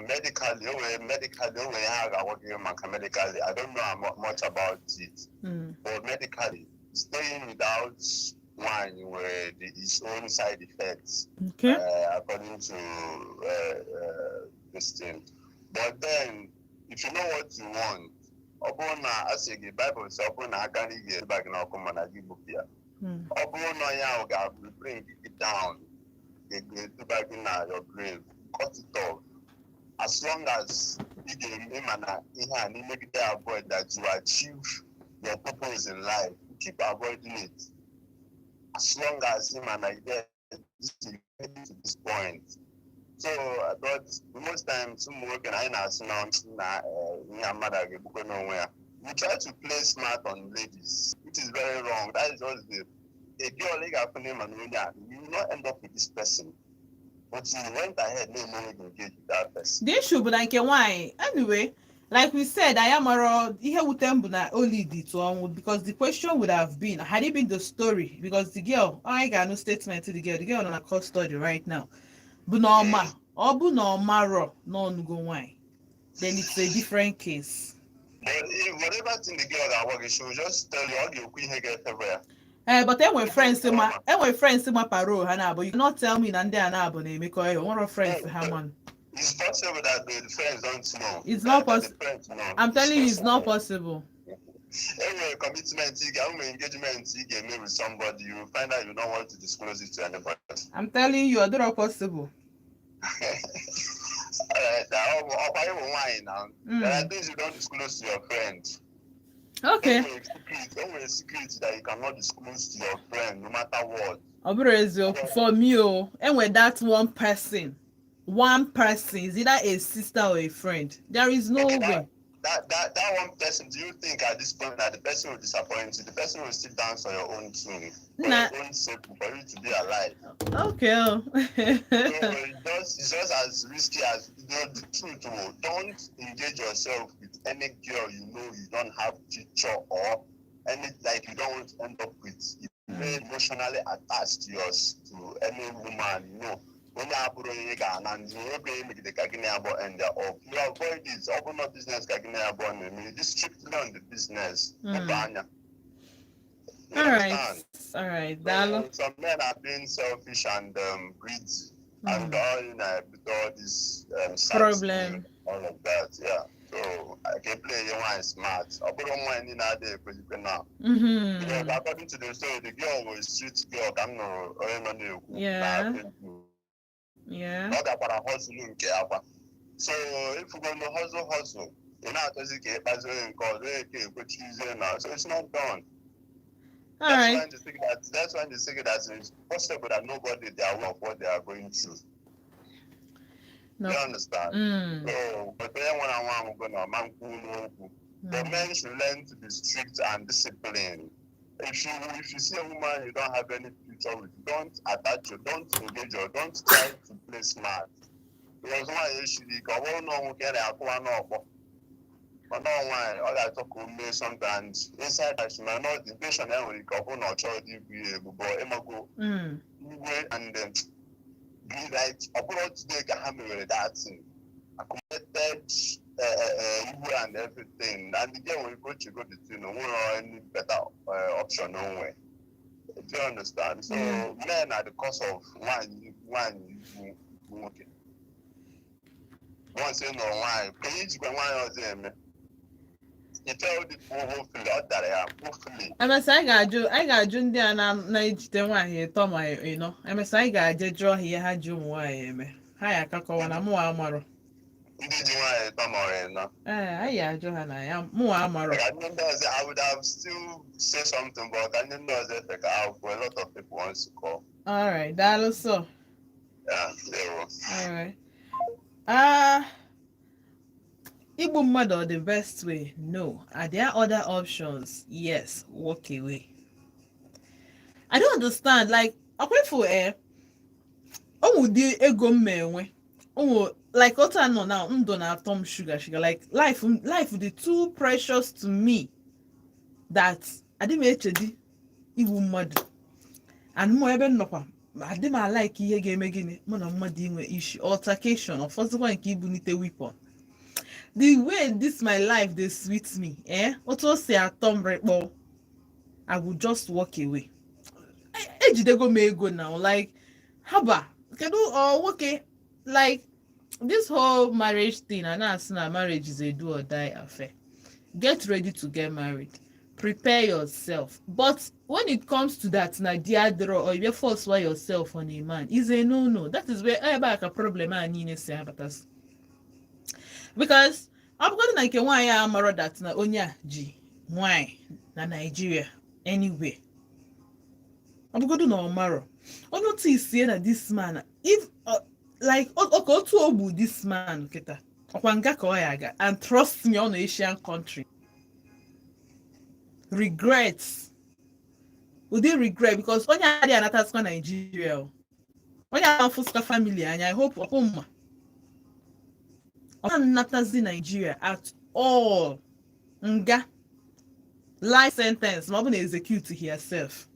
Medically, oh, medically, oh, I work medically. I don't know much about it, but medically, staying without wine with its own side effects, according to this thing. But then, if you know what you want, ọ bụrụ na a sị gị, Bible sị ọ bụrụ na aka nri ga-eba gị n'ọkụ mana gị gbupụ ya. Ọ bụrụ na onye ahụ ga-bring you down, ga-eduba gị na your grave, cut it off. As long as ị ga-eme mana ihe a n'imegide avoid that you achieve your purpose in life, you keep avoiding it. As long as ị ma na you get to this point. So, but most times ụmụ nwoke na anyị na-asị na ihe a mmadụ a ga-egbukwe n'onwe ya. We try to play smart on ladies, which is very wrong. That is just the a girl ị ga-afụ n'ịma na onye a, you will not end up with this person. But you went ahead na-eme engage with that person. The issue bụ na nke nwaanyị, anyway, like we said, anyị amarọ ihe wute m bụ na o lead to ọnwụ, because the question would have been, had it been the story, because the girl, anyị ga-anụ statement to the girl, the girl nọ na custody right now, bụ na ọma ọ bụ na ọ marọ na ọnụgo nwaanyị, then it's a different case. But if whatever thing the girl ga-agwa gị, she will just tell you, ọ ga-ekwu ihe ga-efavor ya. Eh, but enwere friends ma parole ha na-abụ. You cannot tell me na ndị a na-abụ na-emekọ ihe nwere friends ha man. It's possible that the friends don't know. It's not That the friends know. I'm telling you, it's not possible. Enwere commitment ị ga, enwere engagement ị ga-eme with somebody, you will find out you don't want to disclose it to anybody. I'm telling you, ọ dịrọ possible. Alright, now, ọkwa ịwụ nwaanyị now. There are things you don't disclose to your friend. Enwere secret that you cannot disclose to your friend no matter what. Ọ bụrụ eziokwu for me o, enwe that one person, one person is either a sister or a friend. There is no Okay, way. That one person, do you think at this point that the person will disappoint you? The person will still dance on your own tune for Nah. your own sake, for you to be alive. Okay o. So it's just as risky as you know the truth. Oh, don't engage yourself with any girl you know you don't have future or any, like, you don't want to end up with. If you're very emotionally attached to yours to any woman. Onye abụrụ onye ga-ana ndị oge emegide ka gị na abụọ end up, you avoid it. Ọ bụrụ na business ka gị na abụọ na-eme, you just strictly on the business. Wepụ anya. You All right. understand? All right, daalụ. So, some men are being selfish and greedy and all, with all these sad Problem. thing, all of that, yeah. So I can play your one smart. Ọ bụrụ nwaanyị niile adịghị ekwezikwe na because according to the story, the girl was street girl ka m nụrụ onye nọ na-ekwu na Facebook. Ọ gakwara hustle nke akwa. So ifugo no hustle hustle, ị na-achọzi ka ịkpazi onye nke ọzọ, onye nke ekwechizie na, so it's not done. All That's right. why they think that that's why they say that it's possible that nobody they are aware of what they are going through. No. You understand? Mm. So, but onye nwere anwa amụgo na ọma nkwu n'okwu. The men should learn to be strict and disciplined. If you see a woman you don't have any future with, don't attach you, don't engage her, don't try to play smart. Because nwaanyị eshiri ike, ọ bụrụ na ọ nwoke na-akwụwa n'ọkpọ, mana ọ nwaanyị ọ ga-achọ ka o mee something, and inside that she might not, intention ya nwere ike ọ bụrụ na ọ chọrọ dị igbu ya egbu, but ịmago iwe and be like ọ bụrụ today ka ha mewere that thing accumulated iwe and everything, and the girl nwere ike ochego the thing, o nwere any better option onwe. Do you understand? So men are the cause of nwaanyị igbu nwoke. Once ị nụrụ nwaanyị, ka ihe ijikwa nwaanyị ọzọ eme, you tell the people, hopefully ọ dara ya, hopefully. Emesịa anyị ga-ajụ ndị a na-ejide nwaanyị ịtọ ma ịnọ. Emesịa anyị ga-aje jụọ ha ihe ha ji ụmụ nwaanyị eme. Ha ya akakọwa na mụnwa amarọ. Ndị ji nwaanyị ịtọ ma ọ ịnọ? Ee, anyị ga-ajụ ha na ya mụnwa amarọ. Ka ndị ọzọ, I would have still say something, but ka ndị ọzọ efe ka ahụ, a lot of people wants to call. All right, daalụ so. Yeah, zero. All right. Ah, igbu mmadụ ọ the best way? No. Are there other options? Yes. Walk away. I don't understand. Like, akwefu eh, o nwụdị ego m ma enwe. O like otu a nọ now, ndụ na-atọ m sugar sugar. Like life dị too precious to me that adị m echedi igbu mmadụ. And mụ ebe m nọkwa, adị m alike ihe ga-eme gịnị mụ na mmadụ inwe issue, altercation, ọfọzụkwa nke ibunite weapon. The way this my life dey sweet me, eh, otu o si atọ m rịkpọ, I will just walk away. Ejidego m ego now, like haba kedu ọ nwoke, like this whole marriage thing a na-asị na marriage is a do or die affair. Get ready to get married, prepare yourself, but when it comes to that na di adịrọ or you force yourself on a man is a no no. That is where ebe a ka problem a niile si abatasị, because ọ bụgodị na nke nwaanyị a amarọ that na onye a ji nwaanyị na Nigeria anywhere, ọ bụgodị na ọ marọ, onye otu isie na this man, if like ka otu ogbu this man kịta, ọkwa nga ka ọ ya aga, and trust me, ọ nọ Asian country, regrets, ụdị regret, because onye adịghị anatasịkwa Nigeria o. Onye afụsịka family anya. I hope ọkwụ mma ọ nnatazi Nigeria at all. Nga life sentence ma ọ bụ na execute herself.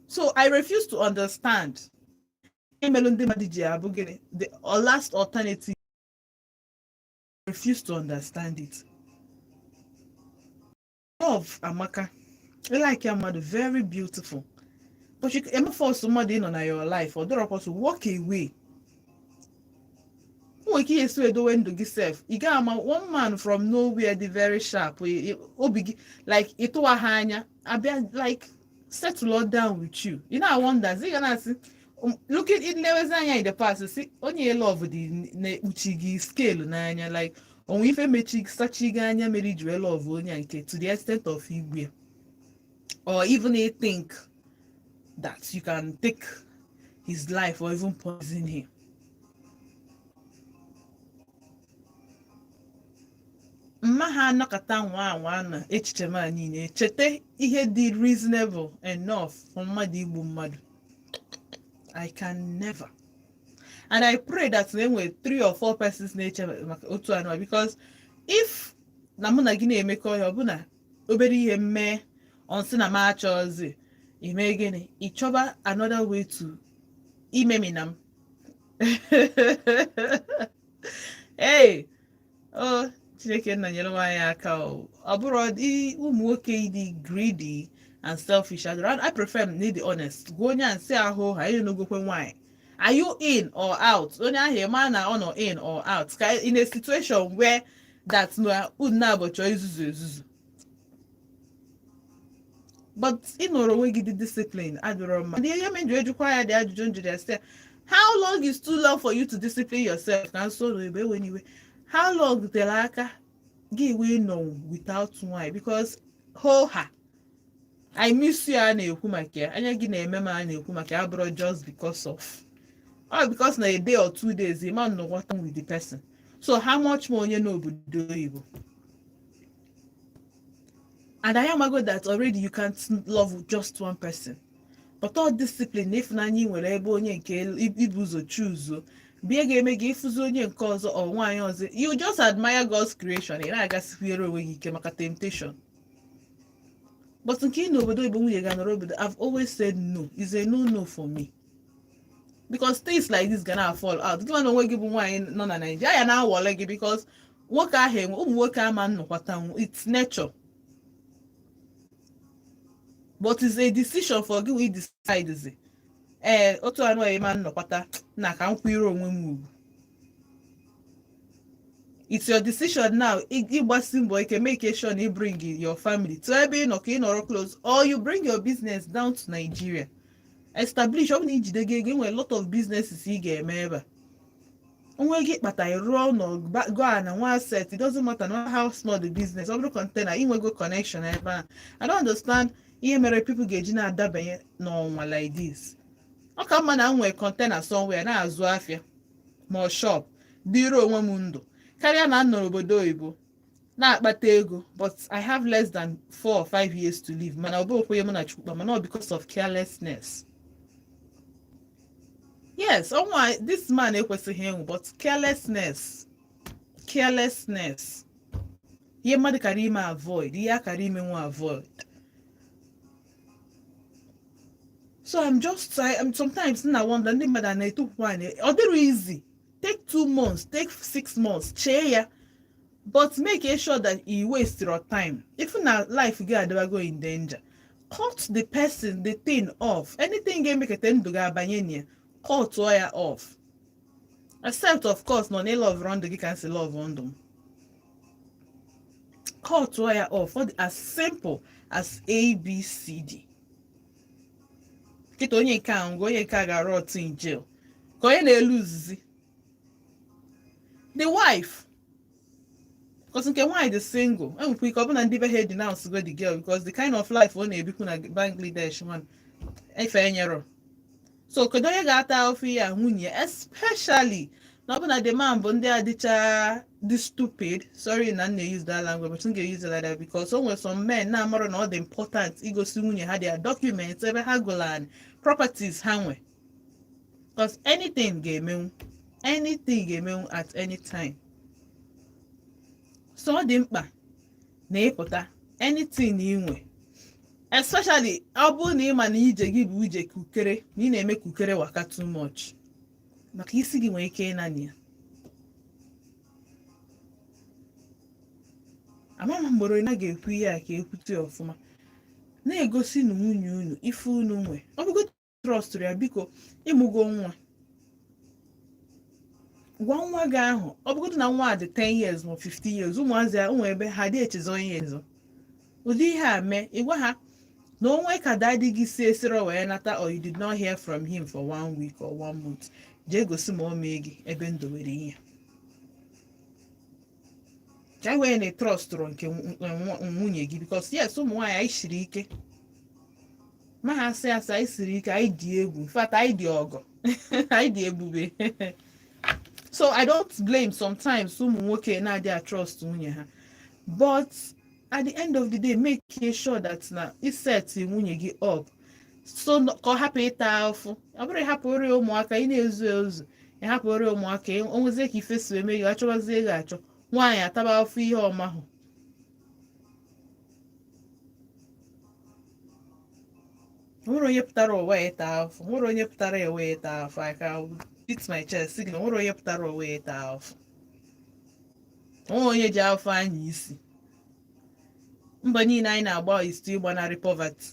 So I refuse to understand emelụ ndị mmadụ ji abụ gịnị, the last alternative. I refuse to understand it. Love amaka, I like ya mmadụ, very beautiful, but you eme force mmadụ ịnọ na your life. Ọ dọrọ possible, walk away. O nwere ike ihe esi edowe ndụ gị sef. Ị ga ama one man from nowhere dị very sharp, obi gị like ịtụwa ha anya abịa, like settle down with you. Ị na-wonder, ị ga na-asị, looking ilewezi anya in the past, si onye love dị na-ekpuchi gị scale n'anya, like onwe ife mechi sachi gị anya mere iji wee love onye a nke to the extent of igbu ya, or even a think that you can take his life or even poison him. Mma ha anọkọta nwa anwa na echiche m a niile, cheta ihe dị reasonable enough for mmadụ igbu mmadụ. I can never. And I pray that na enwere three or four persons na-eche maka otu anụ, because if na mụ na gị na-emekọ ihe, ọbụna obere ihe mmee onsị na m achọzi ime gịnị, ị chọba another way to imemina m. Hey, oh, Chineke nna, nyere m anyị aka. O ọ bụrụ ụmụ nwoke ịdị greedy and selfish, I prefer m na ịdị honest. Gwa onye a nsị ahụ ha ịnụgokwe nwaanyị, are you in or out? Onye ahụ ịma na ọ nọ in or out, ka in a situation where that na unu na-abụ chọọ izuzu ezuzu, but ị nọrọ onwe gị dị discipline adịrọ mma. Ndị ihe menjọ ejukwa ya dị ajụjụ njụrụ ya sị, how long is too long for you to discipline yourself? Ka nso na ebe ewe n'iwe, how long tere aka gị wee nọ without nwanyị? Because ho ha, I miss you a na-ekwu maka ya, anya gị na-eme m a na-ekwu maka ya, abụrụ just because of all, because na a day or 2 days ịma nnọkọta with the person. So how much more onye n'obodo oyibo? And I amago that already you can't love just one person, but all discipline na ịfụnanya ị nwere ebe onye nke ibu ụzọ choose bịa ga-eme gị ịfụzi onye nke ọzọ ọ nwaanyị ọzọ, you just admire God's creation. Ị na-agasikwere onwe gị ike maka temptation. But nke ị n'obodo oyibo, nwunye ga nọrọ obodo, I've always said no is a no no for me, because things like this ga na fall out. Gị na onwe gị bụ nwaanyị nọ na Naịjirịa ya na-awọle gị, because nwoke ahụ enwe ụmụ nwoke ama nnọkwatanwu. It's nature, but it's a decision for gị we decide. Ee, otu anụ ma nnọkwata na ka m kwụrụ onwe m ugwu. It's your decision now ịgbasi mbọ ike, make sure na you bring your family to ebe ị nọ ka ị nọrọ close, or you bring your business down to Nigeria, establish. Ọ bụ na ijide gị ego, enwere lot of businesses ị ga-eme ebe a. Onwe gị kpata rụọ ụlọ, go na nwa asset. It doesn't matter no how small the business, ọ bụrụ container, inwego connection ebe a. I don't understand ihe mere people ga-eji na-adabanye n'ọnwa like this. Ọ ka mma na m nwee container somewhere na-azụ afịa ma ọ shop dịrị onwe m ndụ, karịa na m nọ n'obodo oyibo na-akpata ego, but I have less than 4 or 5 years to live. Mana ọ bụghịkwa ihe mụ na Chukwu, mana ọ because of carelessness. Yes, ọnwa this man ekwesịghị ịnwụ, but carelessness, carelessness, ihe mmadụ kara ime avoid, ihe a kara ime nwa avoid. So I'm just I, I'm sometimes na wonder ndị mmadụ a na-etokwu anyị. Ọ dịrị easy. Take 2 months, take 6 months, chee ya, but make sure that you waste your time. If na life gị adịbago in danger, cut the person, the thing off. Anything ga-emeketa ndụ gị abanye na ya, cut ya off, except of course nọ na love ndụ gị ka nsi love ndụ m. Cut ya off. Ọ dị as simple as ABCD. Kịta onye nke a ngwa, onye nke a ga-arụ otu in jail, ka onye na-elu uzizi, the wife, because nke nwaanyị dị single, enwekwa ike ọ bụ na ndị be ha denounce go the girl, because the kind of life ọ na-ebikwu na Bangladesh man efe enyero. So kedu onye ga-ata ahụhụ ya? Nwunye, especially na ọ bụ na the man bụ ndị adịcha dị stupid. Sorry na m na-use that language, but m ga-use it like that because o nwere some men na-amarụ na ọ dị important igosi nwunye ha their documents ebe ha gụrụ and properties ha nwe. Because anything ga-emenwu, anything ga-emenwu at any time. So ọ dị mkpa na ịpụta anything ị nwe, especially ọ bụrụ na ị ma na ije gị bụ ije kukere, na ị na-eme kukere waka too much, maka isi gị nwere ike ịnani ya. Ama m mgboro na ga-ekwu ihe a ka ekwute ya ọfụma, na-egosi na nwunye unu ife unu nwe, ọ bụgo trust ya. Biko, ịmụgo nwa, gwa nwa gị ahụ, ọ bụgodu na nwa a dị 10 years ma 50 years, ụmụazị ya ụmụ ebe ha dị echezọ ihe ezo. Ụdị ihe a mee, ịgwa ha na onwe ka daddy gị si esiro wee nata, or you did not hear from him for one week or one month, jee gosi ma o mee gị ebe m dowere ihe ka wee na trustụrụ nke nwunye gị. Because yes, ụmụ nwaanyị anyị siri ike, ma ha asị asị, anyị siri ike, anyị dị egwu. In fact, anyị dị ọgọ, anyị dị ebube. So I don't blame sometimes ụmụ nwoke na-adịghị trust nwunye ha, but at the end of the day, make sure that na iset nwunye gị up so ka ọ hapụ ịta afụ. Ọ bụrụ ịhapụ ọrịa ụmụaka, ị na-ezu ezu, ịhapụ ọrịa ụmụaka, o nwezie ka ife si eme gị, achọwazie ego, achọ nwaanyị ataba afụ ihe ọmahụ. Nwere onye pụtara ụwa ịta afụ? Nwere onye pụtara ụwa ịta afụ? I can beat my chest sị gị na nwere onye pụtara ụwa ịta afụ. Onwe onye ji afọ anya isi. Mbọ niile anyị na-agba is to ịgbanarị poverty.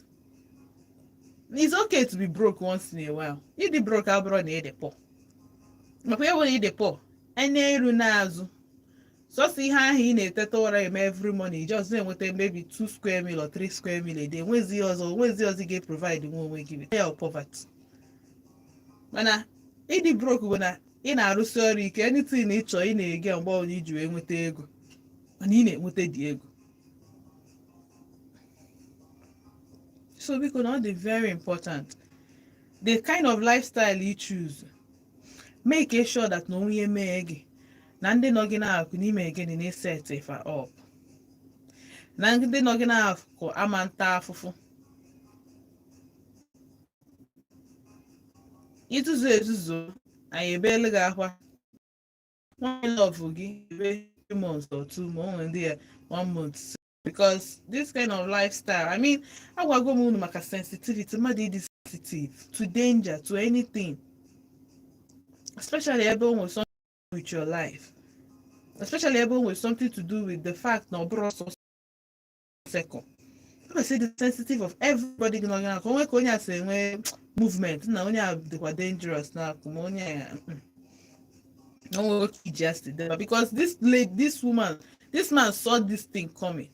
It's okay to be broke once in a while. Ịdị broke abụrụ na ịdị poor, makwa ya bụ na ịdị poor anya eru n'azụ, sọsọ ihe ahụ ị na-eteta ụra eme every morning, just na-enweta maybe 2 square meal or 3 square meal a day, enwezi ọzọ, onwezi ọzọ ị ga-provide nwa onwe gị ya poverty. Mana ịdị broke bụ na ị na-arụsi ọrụ ike, anything ị chọọ ị na-ege mgbe ọbụla iji wee nweta ego, mana ị na-enweta dị ego. So biko, na ọ dị very important, the kind of lifestyle you choose, make sure that na onye mee gị na ndị nọ gị n'akụ n'ime gịnị na set ifa up, na ndị nọ gị n'akụ ama nta afụfụ. Ituzu ezuzo, anyị ebeela gị akwa. Nwaanyị love gị ebe 3 months or 2 months, onwe ndị ya one month, because this kind of lifestyle, I mean, agwago m unu maka sensitivity, mmadụ ịdị sensitive to danger, to anything, especially ebe o nwere something to do with your life, especially ebe o nwere something to do with the fact na ọ bụrụ ọsọ second. O kwesịrị ịdị sensitive of everybody gị n'ọgị n'aka onwe, ka onye a si enwe movement, na onye a dịkwa dangerous na akụ, ma onye a na onwe oke iji asị deba. Because this lady, this woman, this man saw this thing coming,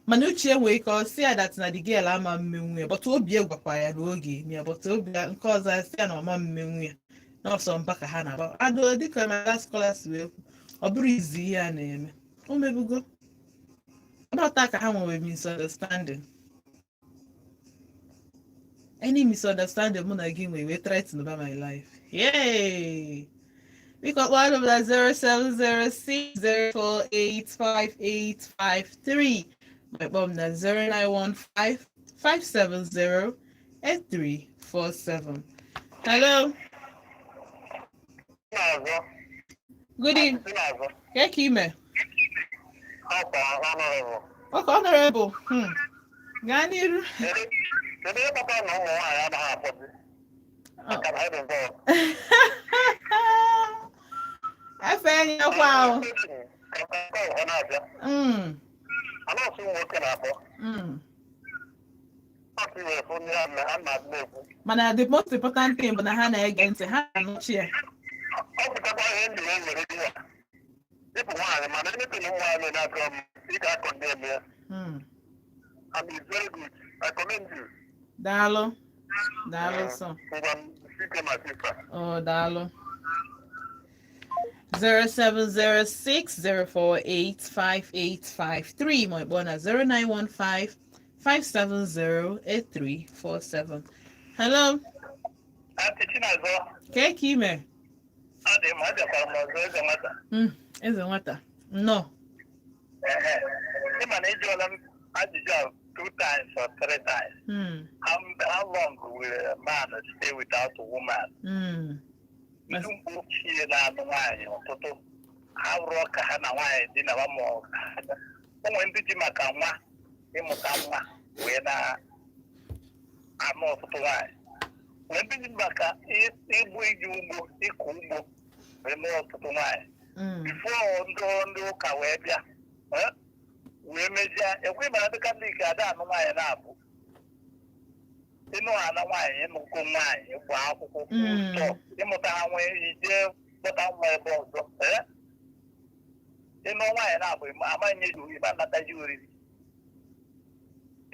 mana uche nwere ike ọ sị ya that na the girl ama mmenwu ya, but obi gwakwa ya na oge eme ya, but obi nke ọzọ asị ya na ọma mmenwu ya, na ọsọ mba ka ha na-agba ado. Dịka my last caller si wee kwu, ọ bụrụ izu ihe a na-eme, o mebugo ọbụrụ ka ha nwere misunderstanding. Any misunderstanding mụ na gị nwere wee threaten over my life, yay! Biko, kpọọ m na 07060485853, ma kpọọ m na 09155708347. Hello. N'azụ. Good evening. N'azụ. Ka ka ime? Ọkwa honorable. Okay, honorable. Gaa n'iru. Kedu ihe kpatara na ụmụ nwaanyị anaghị akpọzi maka na ha dị involved? Efe enyekwa ahụ. Ka ọ na-abịa. Anọọsụ ụmụ nwoke na-akpọ. Ọsụ iwe fụ ndị a na-adị na-ekwu. Mana the most important thing bụ na ha na-ege ntị, ha na-anụchi ya. Ọ pụtakwa ihe ndị wee were gị ya. Ịbụ nwaanyị, mana anything ụmụ nwaanyị na-akọ m, ị ga-akọndem ya. And it's very good. I commend you. Daalụ, daalụ sọ. Ngwa, sike my sister. Oh, daalụ. 07060485853, ma ịkpọ na 09155708347. Hello. Aunty Chinazọ. Ka ka ime? Adị m, abịakwara m ọzọ, eze nwata. Eze nwata, nnọọ. Ehe. Ị ma na ịjụọla m Ajụjụ a two times or three times. How long will a man stay without a woman? Ndị mgbe ochie na-anụ nwaanyị ọtụtụ ha rụọ ka ha na nwaanyị dị na ma ọ o nwere ndị ji maka nwa, ịmụta nwa wee na-anụ ọtụtụ nwaanyị, nwee ndị ji maka igbu iji ugbo, ịkọ ugbo wee nụọ ọtụtụ nwaanyị. Before ndị ụka wee bịa, wee mezie ekwe mara ndị Katọlik ada anụ nwaanyị na-abụ ịnụ ana nwaanyị, ịnụgo nwaanyị gba akwụkwọ stop ịmụta ha, nwee ije kpọta nwa ebe ọzọ. Ịnụ nwaanyị na-abụ amaghị nye ịma nnata ji oriri,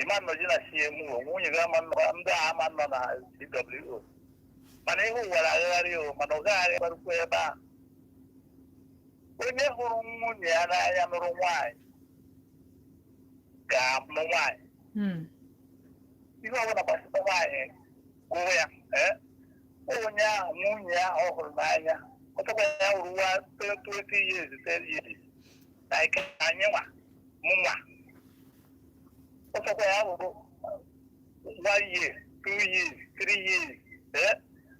ịma nnọji na CMO, nwunye gị ama nnọ, ndị a ama nọ na CWO, mana ihe ụwa agagharị o, mana ọ gagharị gbarukwa ebe ahụ. Onye hụrụ nwunye ya n'anya nụrụ nwaanyị ga-amụ nwaanyị. Ihe ọbụla gbasara nwaanyị gụwa ya, onye ahụ nwunye ahụ ọ hụrụ n'anya, ọtọkwa ya hụrụ nwa 20 years, 10 years, like anyị nwa, mụ nwa, ọtọkwa ya hụrụ 1 year, 2 years, 3 years,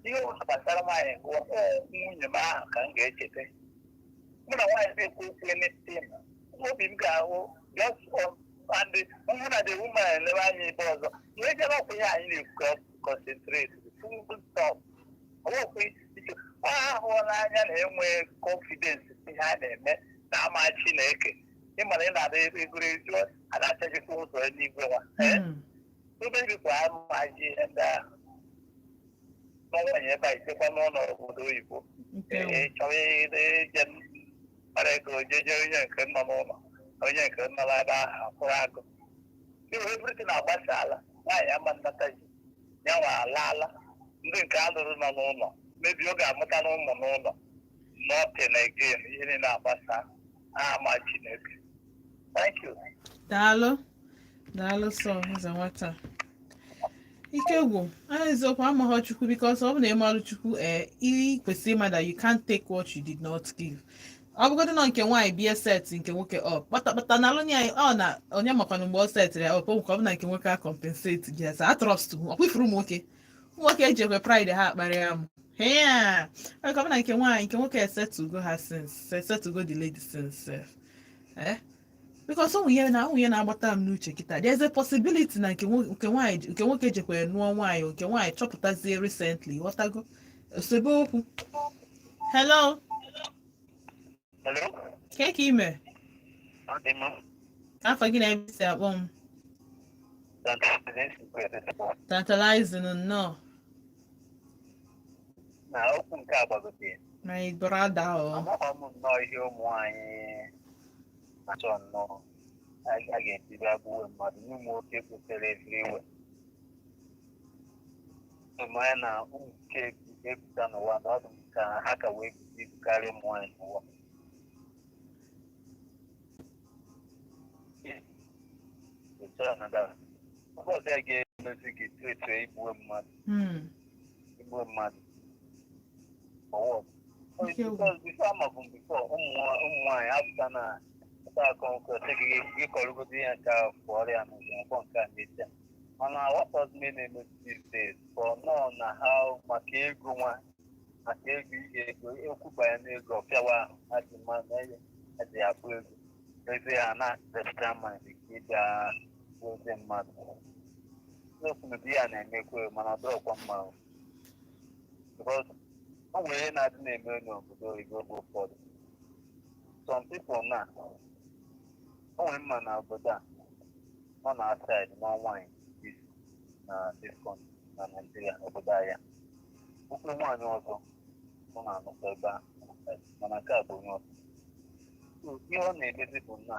ihe ọbụla gbasara nwaanyị gụwa, ọ nwunye m ahụ ka m ga-echeta. Mụ na nwaanyị na-ekwu okwu, anything obi m ga-ahụ just on and mụ na the woman elewe anya ebe ọzọ wee jebe ọkwa ihe anyị na-ekwu, concentrate, full stop. Ọwụkwa iche ọ ahụla anya na-enwe confidence ihe a na-eme na ama Chineke. Ịmara ị na-ada egoro eju a na-achajikwa ụzọ eluigwe nwa. Ebe dịkwa amaji ihe ndị ahụ n'ọnwa ebe a isekwa n'ụlọ obodo oyibo. Nke ee, chọrọ ije mara ego jeje onye nke nọ n'ụlọ, onye nke nọ n'ebe ahụ akwụrụ agụ iwe, everything agbasala. Nwaanyị ama nnata ji ya nwa alaala, ndị nke alụrụ nọ n'ụlọ mebi, ọ ga-amụta n'ụmụ n'ụlọ, nothing again, ihe niile agbasa ama Chineke. Thank you. Daalụ, daalụ sọ eze nwata. Ike gwụ eziokwu amaghọ Chukwu, because ọ bụ na ịmalụ Chukwu, ee, ị kwesịrị ịma that you can't take what you did not give. Ọ bụgodị nọ nke nwaanyị bịa set nke nwoke up kpatakpata na alụnye anyị, ọ na onye makwanụ mgbe ọ setịrị ya up, ọ bụ na nke nwoke a compensate gị asa a trust ọ kwifuru ụmụ nwoke. Ụmụ nwoke ejekwe pride ha akparịa m ya. Ọ bụ na nke nwaanyị, nke nwoke esetugo ha since, esetugo the lady since sef, eh, because ụmụ ihe na-agbata m n'uche kịta, there's a possibility na nke nwaanyị, nke nwoke jekwere nụọ nwaanyị, nke nwaanyị chọpụtazie recently, ghọtago osebe okwu. Hello. Hello. Ke ka ime? Ọ dị mma. Afọ gị na ebe isi akpọ m? Tantalizing, nnọọ. Na okwu nke a gbagote. My brother o. Amaghọ m nnọọ ihe ụmụ nwaanyị na-achọ nnọọ a ga-eji bịa gbuwe mmadụ n'ụmụ nwoke kwesịrị everywhere. Mmanya na ụmụ nwoke ebuta n'ụwa na ọ dị m ka ha ka wee buta ibu karịa ụmụ nwaanyị n'ụwa. Otu a na ọzọ ya ga-emezi gị etu igbuwe mmadụ. Igbuwe mmadụ for what? Ike gwụ. Because before amabu m before ụmụ nwaanyị apụta na pụta akọ nkọ sị gị gị kọrọgodo ihe nke a pụọrọ ya n'ụzọ nkwọ nke a na-eche ya. Mana what does men na-eme these days for nọ na ha maka ego nwa, maka ego, ihe ego ekwuba ya n'ego ọfịawa ahụ ha ji mma na ihe ha ji akpụ ego ezi ha na extra mind ka ịbịa ozi mmadụ. Eziokwu na di ya na-emekwa, mana ọ dịrọkwa mma o. Because o nwere ihe na-adị na-eme n'obodo oyibo oge ụfọdụ. Some people na o nwere mma na obodo a nọ na outside nọ nwaanyị this na this country, na Nigeria, obodo anyị okwu nwaanyị ọzọ ọ na-anụkwa ebe ahụ, mana nke a bụ onye ọzọ. So, ihe ọ na-emezi bụ na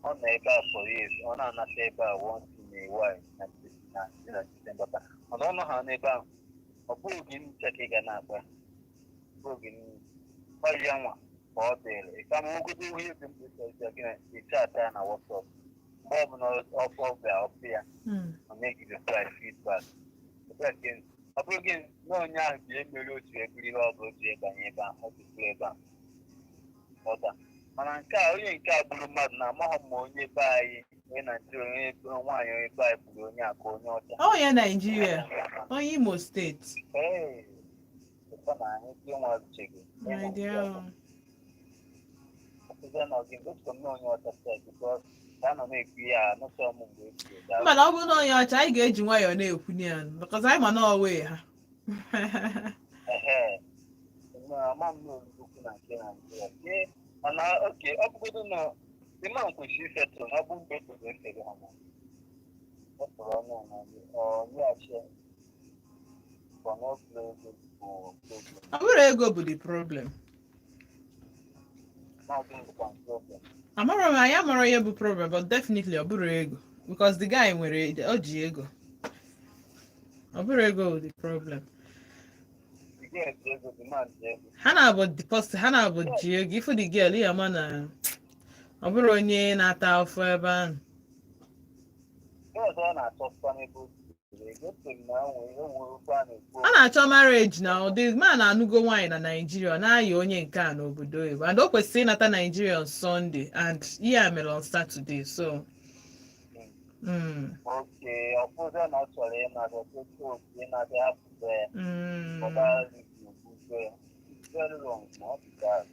ọ nọ ebe a for years, ọ na-anata ebe a once in a while na December taa, mana ọ nọ ha n'ebe ahụ, ọ bụghị gị ncha ka ị ga na-agba ya. Ọ bụghị ọ ya nwa ka ọ dịrị kama ogodo ihe dị mkpa ịchọ gị na ịchat ya na WhatsApp mgbe ọbụla ọfọ bịa ọfụ ya. Ọ nye gị reply, feedback. Reply gị, ọ bụrụ gị na onye ahụ bi emere otu eburu ihe ọ bụla o ji banye ebe ahụ, ọ jikwa ebe ahụ ọda. Mana nke a, onye nke a gburu mmadụ na amaghị m ma onye be anyị. Onye Naijiria, onye nwaanyị, onye be anyị gburu onye a ka onye ọcha? Ọ ya Naijiria, onye Imo Steeti. Ee, ụtọ na anyị dị nwa uche gị. My dear. Ọkụzi na ọgị otu m na onye ọcha sef, because ka a nọ na-ekwu ya anụsọ m mgbe e bidoro. Mba, na ọ bụrụ na onye ọcha, anyị ga-eji nwayọọ na-ekwunye ya because anyị ma na ọwee ha. Ehe, ama m na olugokwu na nke Naijiria. Ee, mana oke ọ bụgodo na the man kwesịrị isetụ na ọ bụ mgbe e efere ha na ọ tụrụ ọnụ na ọ nyeghachi ya. Ọ na ọ bụrụ ego bụ problem. Ọ bụrụ ego bụ the problem. Na ọ bụrụ bụkwa problem. Amara m, anyị amara ihe bụ problem, but definitely ọ bụrụ ego, because the guy nwere, o ji ego. Ọ bụrụ ego bụ the problem. The girl ji ego, the man ji ego. Ha na-abụ deposit, ha na-abụ ji ego. Ifu the girl, ya ma na ọ bụrụ onye na-ata afọ ebe ahụ. Ihe ọzọ ọ na-achọpụta n'ebe o jiri ego etere na o nwere okwu a na-ekwu. A na-achọ marriage na ụdị ma na-anụgo nwaanyị na Naijiria, ọ na-ayị onye nke a n'obodo oyibo, and o kwesịrị ịnata Naijiria on Sunday, and ihe a mere on Saturday, so Oke ọfụzọ na ọ chọrọ ịnata ọtụtụ otu ịnata hapụta ya. Ọba review very wrong na ọ dị bad.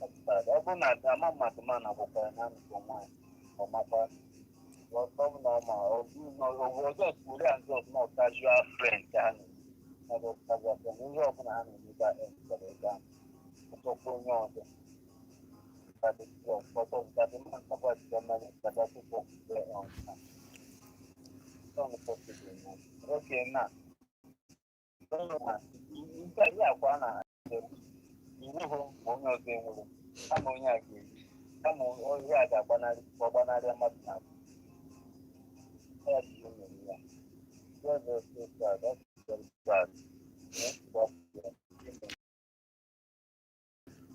Ọ dị bad. Ọ bụrụ na ama mmadụ ma na akwụkwọ ya na nnukwu nwaanyị, ọ makwa ọ bụ na ọ ma ọ bụ na ọ ọzọ were and just not casual friend ka ha na not casual friend. Ihe ọbụla ha na-emebe ebe ahụ, ọchọkwa onye ọzọ. That is wrong. But of that the man supposed to manage that people on. It's not possible now. Okay, now. Nke a, ihe akwa na iwu hụ ma onye ọzọ enwere kama onye a ga-eri kama onye a ga-agbanarị, ọ gbanarị mmadụ na ya ji ihe mere ya. That's very so sad. That's very sad.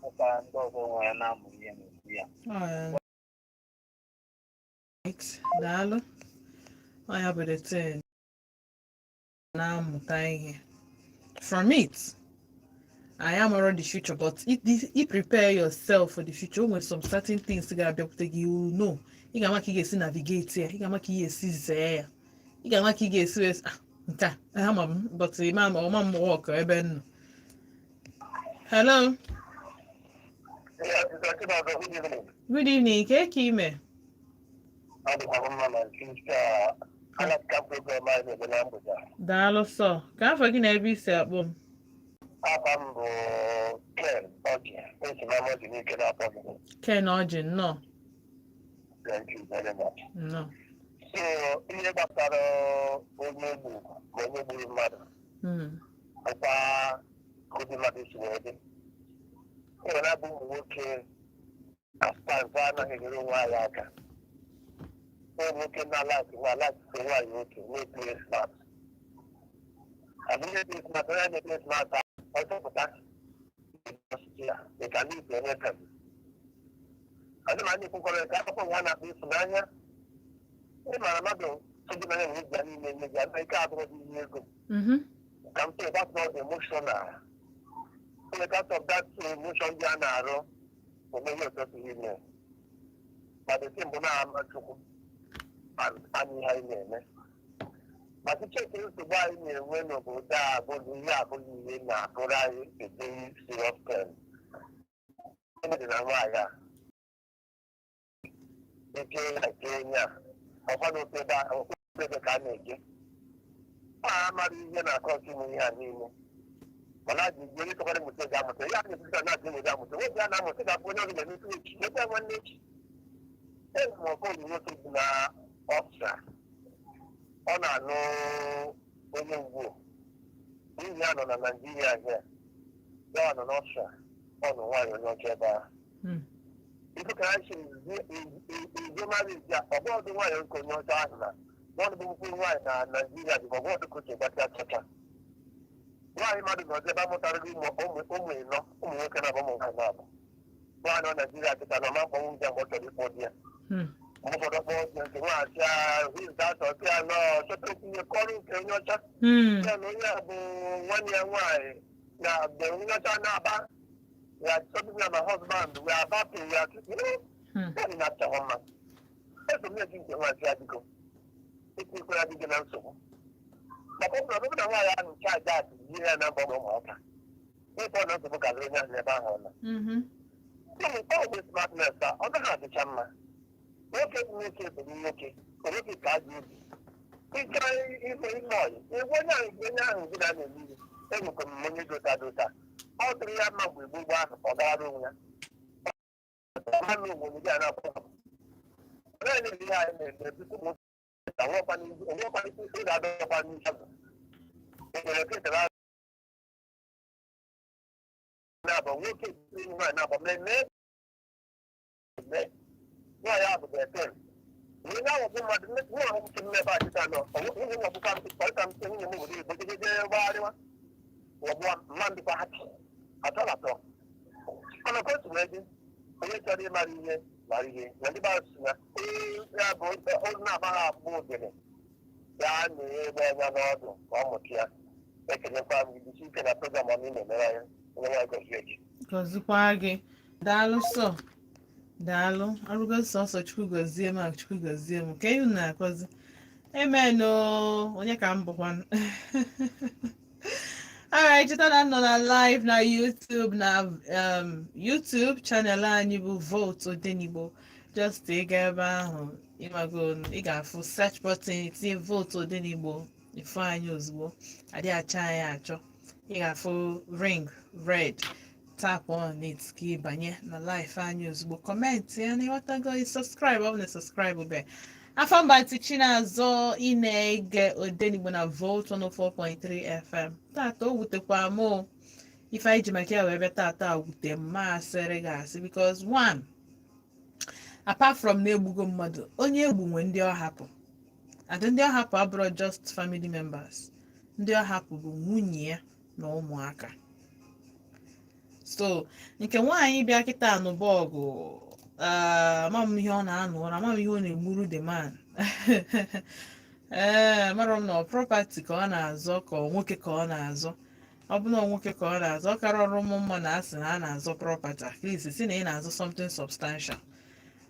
Ụka ndị ọzọ nwere na-amụ ihe na-ekwu ya. Alright, daalụ. Ọ ya bụ the thing, na-amụta ihe from it. I am already the future, but if prepare yourself for the future, o nwere some certain things ga-abịakwute gị, you know, ị ga-ama ka ị ga-esi navigate ya, ị ga-ama ka ị ga-esi zee ya, ị ga-ama ka ị ga-esi wee sị, "Ah, nke a ama m, but ịma ma ọma m work ebe m nọ." Hello. Yeah, Mr. Chimazo, good evening. Good evening. Ka eke ime? Adịkwa mma na nke isi a alaka program anyị na-eme na mgbede a. Daalụ sọ. Ka afọ gị na ebe isi akpọ m? Afa m bụ Ken Ọjị, esi m Amọjị n'ike na-akpọ gị. Ken Ọjị, nnọọ. Thank you very much. Nnọọ. So, ihe gbasara onye gburu ma onye gburu mmadụ bụkwa ka obi mmadụ si wee dị. E nwere abụ ụmụ nwoke asịtansị anaghị enyere onwe anyị aka. Ụmụ nwoke na-alaki so nwaanyị nwoke na-etinye smart. Abụghị etinye smart, onye na-etinye smart ọ chọpụta ya, ị ka na-esi onye ka adị ma anyị ekwukwara ka akụkọ nwa na-akpọ ịfụnanya. Ị mara mmadụ sogị n'anya na iji ya niile nye gị ike abụrụ gị ihe ego. Ka m say that's not emotional. So because of that emotion dị a na-arụ ome ihe otu ime, ma the thing bụ na-ama Chukwu anyị ihe anyị na-eme. Ma cheki nsogbu anyị na-enwe n'obodo a abụghị ihe, abụghị ihe na-abụrụ anyị a very serious thing. Dị na nwaanyị a eke ya eke onye a ọkwa n'otu ebe otu ebe ka a na-eje a amara ihe na-akọ ọchị ụmụ ihe a niile, mana a ji onye chọkwara ịmụta ga-amụta ya na-ekwusa na-adị ịmụta amụta nwoke a na-amụta ga-abụ onye ọbụla ga-emetu echi meta nwanne echi. Enwere m ọkọ nwoke dị na ọfịa, ọ na-anụ onye ugbo n'ihi ya nọ na Naijiria hịa, ya nọ n'ọfịa, ọ nọ nwaanyị onye ọcha ebe ahụ. Ife ka ha si ezo marriage a, ọgbọdụ nwaanyị nke onye ọcha ahụ na n'ọnụ bụ nwaanyị na Naijiria dị ọgbọdụ ka oche gbacha chacha nwaanyị mmadụ nọ ebe amụtara gị ụmụ ịnọ, ụmụ nwoke na-abụ, ụmụ nwaanyị na-abụ. Nwaanyị nọ Naijiria kịta na ọma mkpọnwụ ndị mgbe ọ chọrọ ịkpọ di ya. Mgbe ụfọdụ kpọọ di ya nke nwaanyị asịa ọsị ya nọ chọta okwu ihe kọrọ nke onye ọcha. Ya na onye a bụ nwanne ya nwaanyị na mgbe onye ọcha na-aba ya chọtụ na my husband, we are about to, we are ya na-achọghọ mma. Eso m na-eji nke nwaanyị ya, biko, etinyekwara di gị na nsogbu, maka ọ bụrụ na nwaanyị ahụ charge atụ ihe ya na mbọ na ụmụaka ịpọ na nsogbu gaziri onye ahụ n'ebe ahụ ọ nọ. Ọ bụ smartness a, ọ gaghị adịcha mma. Nwoke bụ nwoke bụ nwoke, nwoke ka a ga-ebi. Ịchọ ime ime ọyị, ịgwa onye ahụ, gị onye ahụ gị na na-eme ihe, enwekwa m onye dota dota. Ọ dịrị ya mma mgbe gboo ahụ ọ gara onwe ya mmanụ onwe gị a na-akpọ naanị ihe anyị na-eme tupu nwoke onwekwana isi ga-adọkwa n'isi azụ. Enwere ketara na-abụ nwoke nwaanyị na-abụ mmemme nwaanyị ahụ bụ eten onye ahụ bụ mmadụ nwa ahụ nke mmebe achịcha nọ nwunye m ọbụka kpọrịta m nwunye m obodo igbo jejeje gbagharịwa ghọgbụa mma ndịkwa ha atọ na atọ. Mana ka otu wee dị, onye chọrọ ịmara ihe mara ihe na ndị be si na ya bụ olu na-amaghị akpụ ogene ya na-egbe anya n'ọdụ ka ọ mụta ya. Ekelekwa m gị, jisi ike na program ọma ị na-emere anyị. Onye nwaanyị gọzie gị. Gọzikwa gị. Daalụ sọ, daalụ. Ọrụgo sọsọ Chukwu gọzie m a, Chukwu gọzie m ka unu na-akọzi. Amen o. Onye ka m bụkwa? Alright, cheta na m nọ na live na YouTube, na YouTube channel anyị bụ Volt Odenigbo. Just ịga ebe ahụ, ịmago, ị ga-afụ search button, tinye Volt Odenigbo, ịfụ anyị ozugbo. Adịghị achọ anyị achọ. Ị ga-afụ ring red, tap on it ka ị banye na live anyị ozugbo. Comment ya na ịghọtago, ị subscribe, ọ bụ na subscribe be afọ mba ntị Chinazọ. Ị na-ege Odenigbo na Volt 104.3 FM. Tata o wutekwa m o. Ife anyị ji maka ya wee bịa tata wute m ma asịrị gị asị, because one, apart from na-egbugo mmadụ, onye egbu nwe ndị ọ hapụ, and ndị ọ hapụ abụrụ just family members. Ndị ọ hapụ bụ nwunye ya na ụmụaka. So nke nwaanyị bịa kịta anụba ọgụ, ama m ihe ọ na-anụ ụra, ama m ihe ọ na-egburu the man. Ee, mara m na ọ property ka ọ na-azọ, ka ọ nwoke ka ọ na-azọ. Ọ bụ na ọ nwoke ka ọ na-azọ, ọ kara ọrụ ụmụ mma na asị na a na-azọ property, at least si na ị na-azọ something substantial.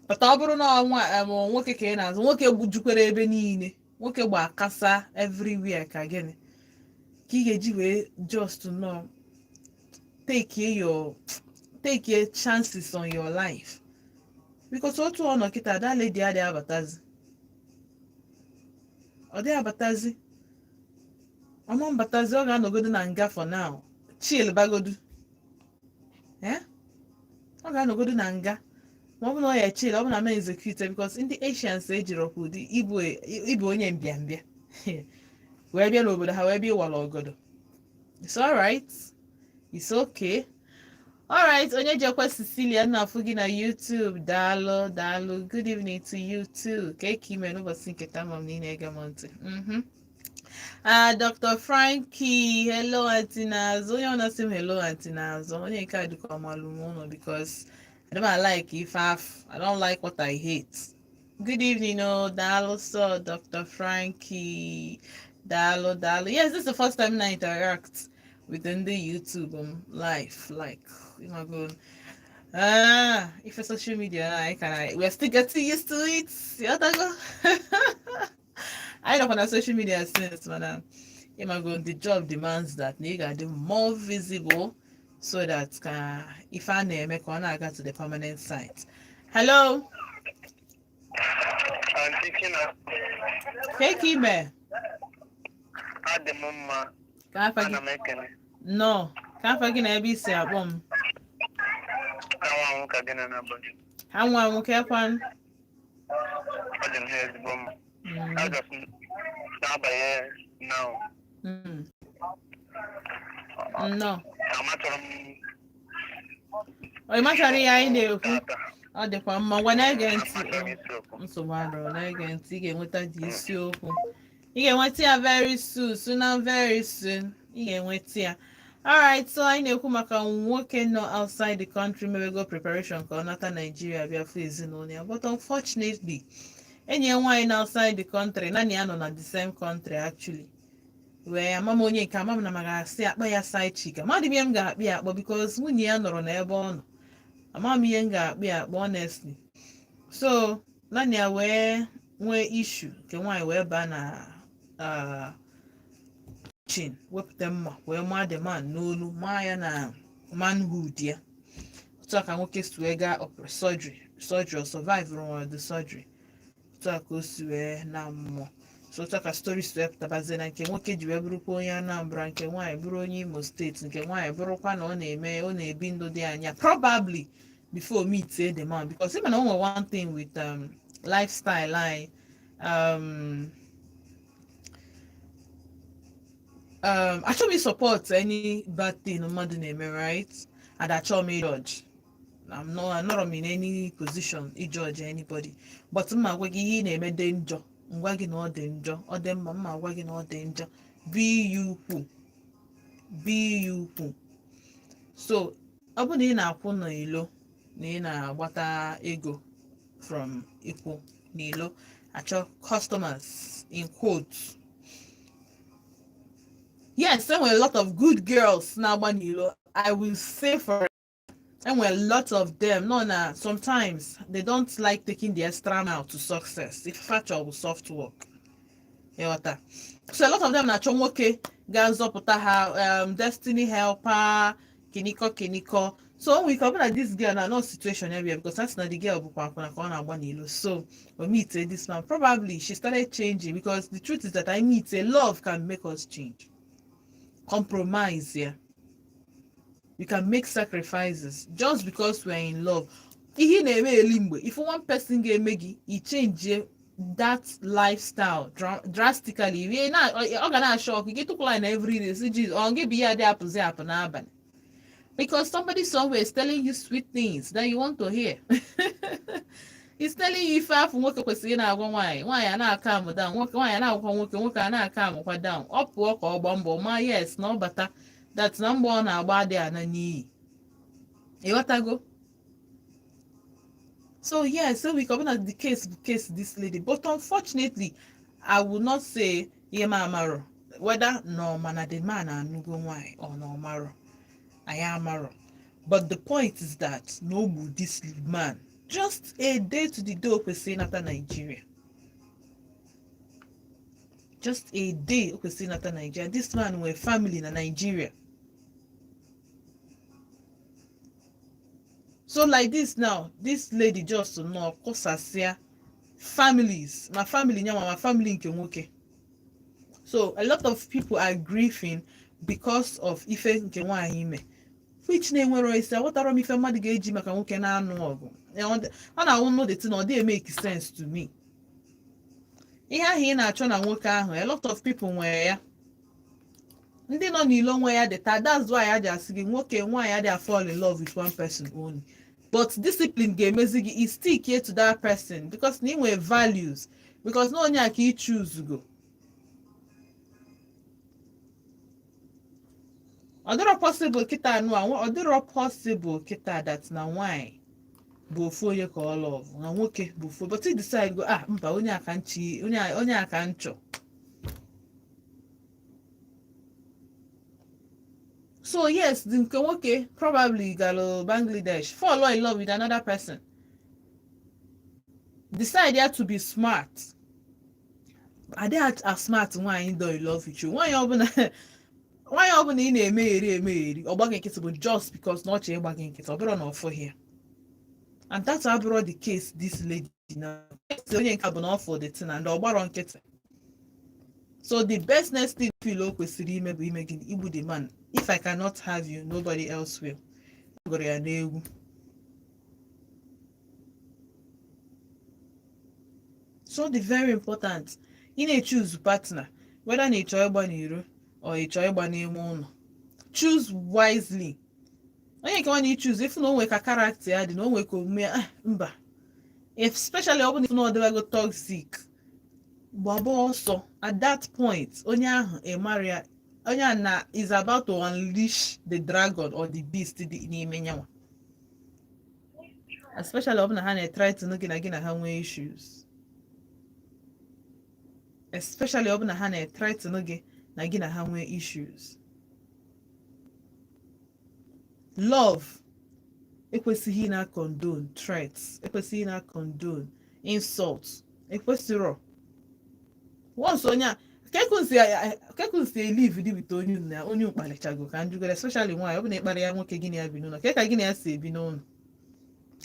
But ọ bụrụ na ọ nwa nwoke ka ị na-azọ, nwoke gbujukwere ebe niile, nwoke gba akasa everywhere, ka gịnị ka ị ga-eji wee just nọ take your chances on your life? Because otu ọ nọ kịta, that lady adịghị abatazi, ọ dịghị abatazi, ọma mbatazi. Ọ ga-anọgodo na nga for now, chill bagodu. Eh, ọ ga-anọgodo na nga ma ọ bụ na ọ ya chill, ọ bụ na ma execute, because ndị Asians ejirọkwa ụdị ịbụ onye mbịambịa wee bịa n'obodo ha wee bịa ịwala ọgọdọ. It's alright, it's okay. Alright, onye jekwa Cecilia na-afụ gị na YouTube, daalụ, daalụ. Good evening to you too. Ka eke ime n'ụbọchị nke taa, ma m na ị na-ege m ntị. Ah, Dr. Frankie, hello Aunty Nazo. Onye ọ na-asị m hello Aunty Nazo. Onye nke a dịka ọmalụ m ụlọ, because I don't like if I don't like what I hate. Good evening, oh, daalụ so, Dr. Frankie. Daalụ, daalụ. Yes, this is the first time I interact within the YouTube live, like, go. Ah, if it's social media, I can we're still getting used to it. Ịghọtago? I don't on social media since, man. Ịmago, the job demands that na ị ga-adị more visible so that ka ife a na-eme ka ọ na-aga to the permanent site. Hello. Aunty China. Ka ka ime? Adị m mma. Ka afa gị? Ana m ekene. Nnọọ. Ka afa gị na ebe isi akpọ m? Anwụ anwụ ka gị na n'abalị. Anwụ anwụ kekwan? Ọ dị m ha ezigbo mma. Ajọs na-abanye now. Nnọọ. Amachọrọ m. Ọ ị machara ihe anyị na-ekwu? Tata. Ọ dịkwa mma. Ngwa, na-ege ntị. Amachọrọ m isiokwu. Nsogbu adọrọ. Na-ege ntị, ị ga-enweta dị isiokwu. Ị ga-enweta ya very soon, soon and very soon. Ị ga-enweta ya. Alright, so anyị na-ekwu maka nwoke nọ outside the country mewego preparation ka ọ nata Nigeria bịa fụ ezinụlọ ya, but unfortunately, enyi ya nwaanyị na outside the country, naanị ya nọ na the same country actually. Wee ama m onye nke ama m na ma ga-asị akpọ ya side chick. Amadị m ihe m ga-akpị ya akpọ, because nwunye ya nọrọ n'ebe ọ nọ. Ama m ihe m ga-akpị ya akpọ, honestly. So Naanị ya wee nwee issue nke nwaanyị wee baa na kitchen, wepụta mma wee maa the man n'olu, maa ya na manhood ya. Otu a ka nwoke si wee gaa surgery, ọ survive rụrụ the surgery. Otu a ka o si wee na mmụọ. So otu a ka story si wee pụtabazie na nke nwoke ji wee bụrụkwa onye Anambra, nke nwaanyị bụrụ onye Imo Steeti, nke nwaanyị bụrụkwa na ọ na-eme, ọ na-ebi ndụ dị anya, probably before meet the man, because even o nwere one thing with lifestyle anyị, achọghị m support any bad thing mmadụ na-eme, right? And achọghị m judge. I'm not in any position judge anybody, but mma gwa gị ihe ị na-eme dị njọ, ngwa gị na ọ dị njọ. Ọ dị mma, mma gwa gị na ọ dị njọ. Be ukwu, be ukwu. So ọ bụ na ị na-akwụ n'ilo na ị na-agbata ego from ịkwụ n'ilo achọ customers in quotes. Yes, there were a lot of good girls na-agba n'ilo. I will say for enwere a lot of them no na sometimes they don't like taking the extra mile to success. If factor bụ soft work, ịghọta? So a lot of them na-achọ nwoke ga-azọpụta ha, destiny helper, kiniko kiniko. So o nwere ike ọ bụla this girl na no situation area, because that's na the girl bụkwa akwụna ka ọ na-agba n'ilo. So we meet this man, probably she started changing, because the truth is that I meet a love can make us change, compromise. Yeah, you can make sacrifices just because we're in love. Ihe ị na-eme eli mgbe if one person ga-eme gị i change that lifestyle drastically, rie na ọ ga na-ashock ọkụ gị tụkwala na everyday si ji ọ gị bụ ihe adị apụzi apụ n'abalị, because somebody somewhere is telling you sweet things that you want to hear. He's telling you ife afọ nwoke kwesịrị ị na-agwa nwaanyị, nwaanyị a na-aka amụ down, nwoke, nwaanyị a na-agwakwa nwoke, nwoke a na-aka amụkwa down. Ọ pụọ ka ọ gbaa mbọ ma yes na ọ bata that na mgbe ọ na-agba adịghị ana n'iyi, ịghọtago? So yes, so we come na the case bụ case this lady, but unfortunately I will not say ihe m amarọ whether no mana the man anụgo nwaanyị or na ọmarọ, anyị amarọ. But the point is that no gbu this man just a day to the day o kwesịrị ịnata Nigeria. Just a day o kwesịrị ịnata Nigeria. This man nwere family na Nigeria. So like this now, this lady just nọ kụsasịa families, ma family nyanwa, ma family nke nwoke. So a lot of people are grieving because of ife nke nwaanyị ime, which na-enwero isi. Aghọtara m ife mmadụ ga-eji maka nwoke na-anụ ọgụ. Ọ na-awụ no the thing, ọ dịghị make sense to me. Ihe ahụ ị na-achọ na nwoke ahụ, a lot of people nwere ya. Ndị nọ n'ilo nwe ya dị taa. That's why a ji asị gị nwoke nwaanyị adịghị fall in love with one person only, but discipline ga-emezi gị i stick here to that person, because na ị nwere values, because na onye a ka ị choose go. Ọ dịrọ possible kịta anụ a, ọ dịrọ possible kịta that na nwanyị bụ ofu onye ka ọ love, na nwoke bụ ofu, but he decide go, ah, mba, onye aka nchi, onye aka nchọ. So yes, the nke nwoke probably gara Bangladesh, fall in love with another person, decide ya to be smart. Adịghị as smart nwaanyị dọ in love with you. Nwaanyị ọbụla ị na-emegheri emegheri, ọ gbaghị nkịtị bụ just because na ọ chọrọ ịgba gị nkịtị, ọ bụrụ na ọ fụghị ya. And that abụrụ the case this lady na onye nke a bụ na ọ fụ the thing and ọ gbarọ nkịtị. So the best next thing feel o kwesịrị ime bụ ime gịnị? Igbu the man. If I cannot have you, nobody else will. Ọ gụrụ ya n'egwu. So the very important, ị na-choose partner, whether na ị chọọ ịgba n'iro or ị chọọ ịgba n'ime ụlọ, choose wisely. Onye nke nwa na choose, if na o nwee ka character ya dị, na o nwee ka omume ya, ah, mba, especially ọ bụ na if na ọ dịwago toxic, gbaba ọsọ at that point. Onye ahụ ịmara ya, onye a na is about to unleash the dragon or the beast dị n'ime nyanwa, especially ọ bụ na ha na-threaten gị na gị na ha nwee issues, especially ọ bụ na ha na-threaten gị na gị na ha nwee issues. Love ekwesịghị na condone threats, ekwesịghị na condone Insult ekwesịrọ. Once onye a kekunsi elive dị with onye na onye ụkpalichago ka njugoro, especially nwaanyị, ọ bụ na ịkparị ya nwoke gịnị ya bi n'ụlọ, ke ka gịnị ya si ebi n'ụlọ?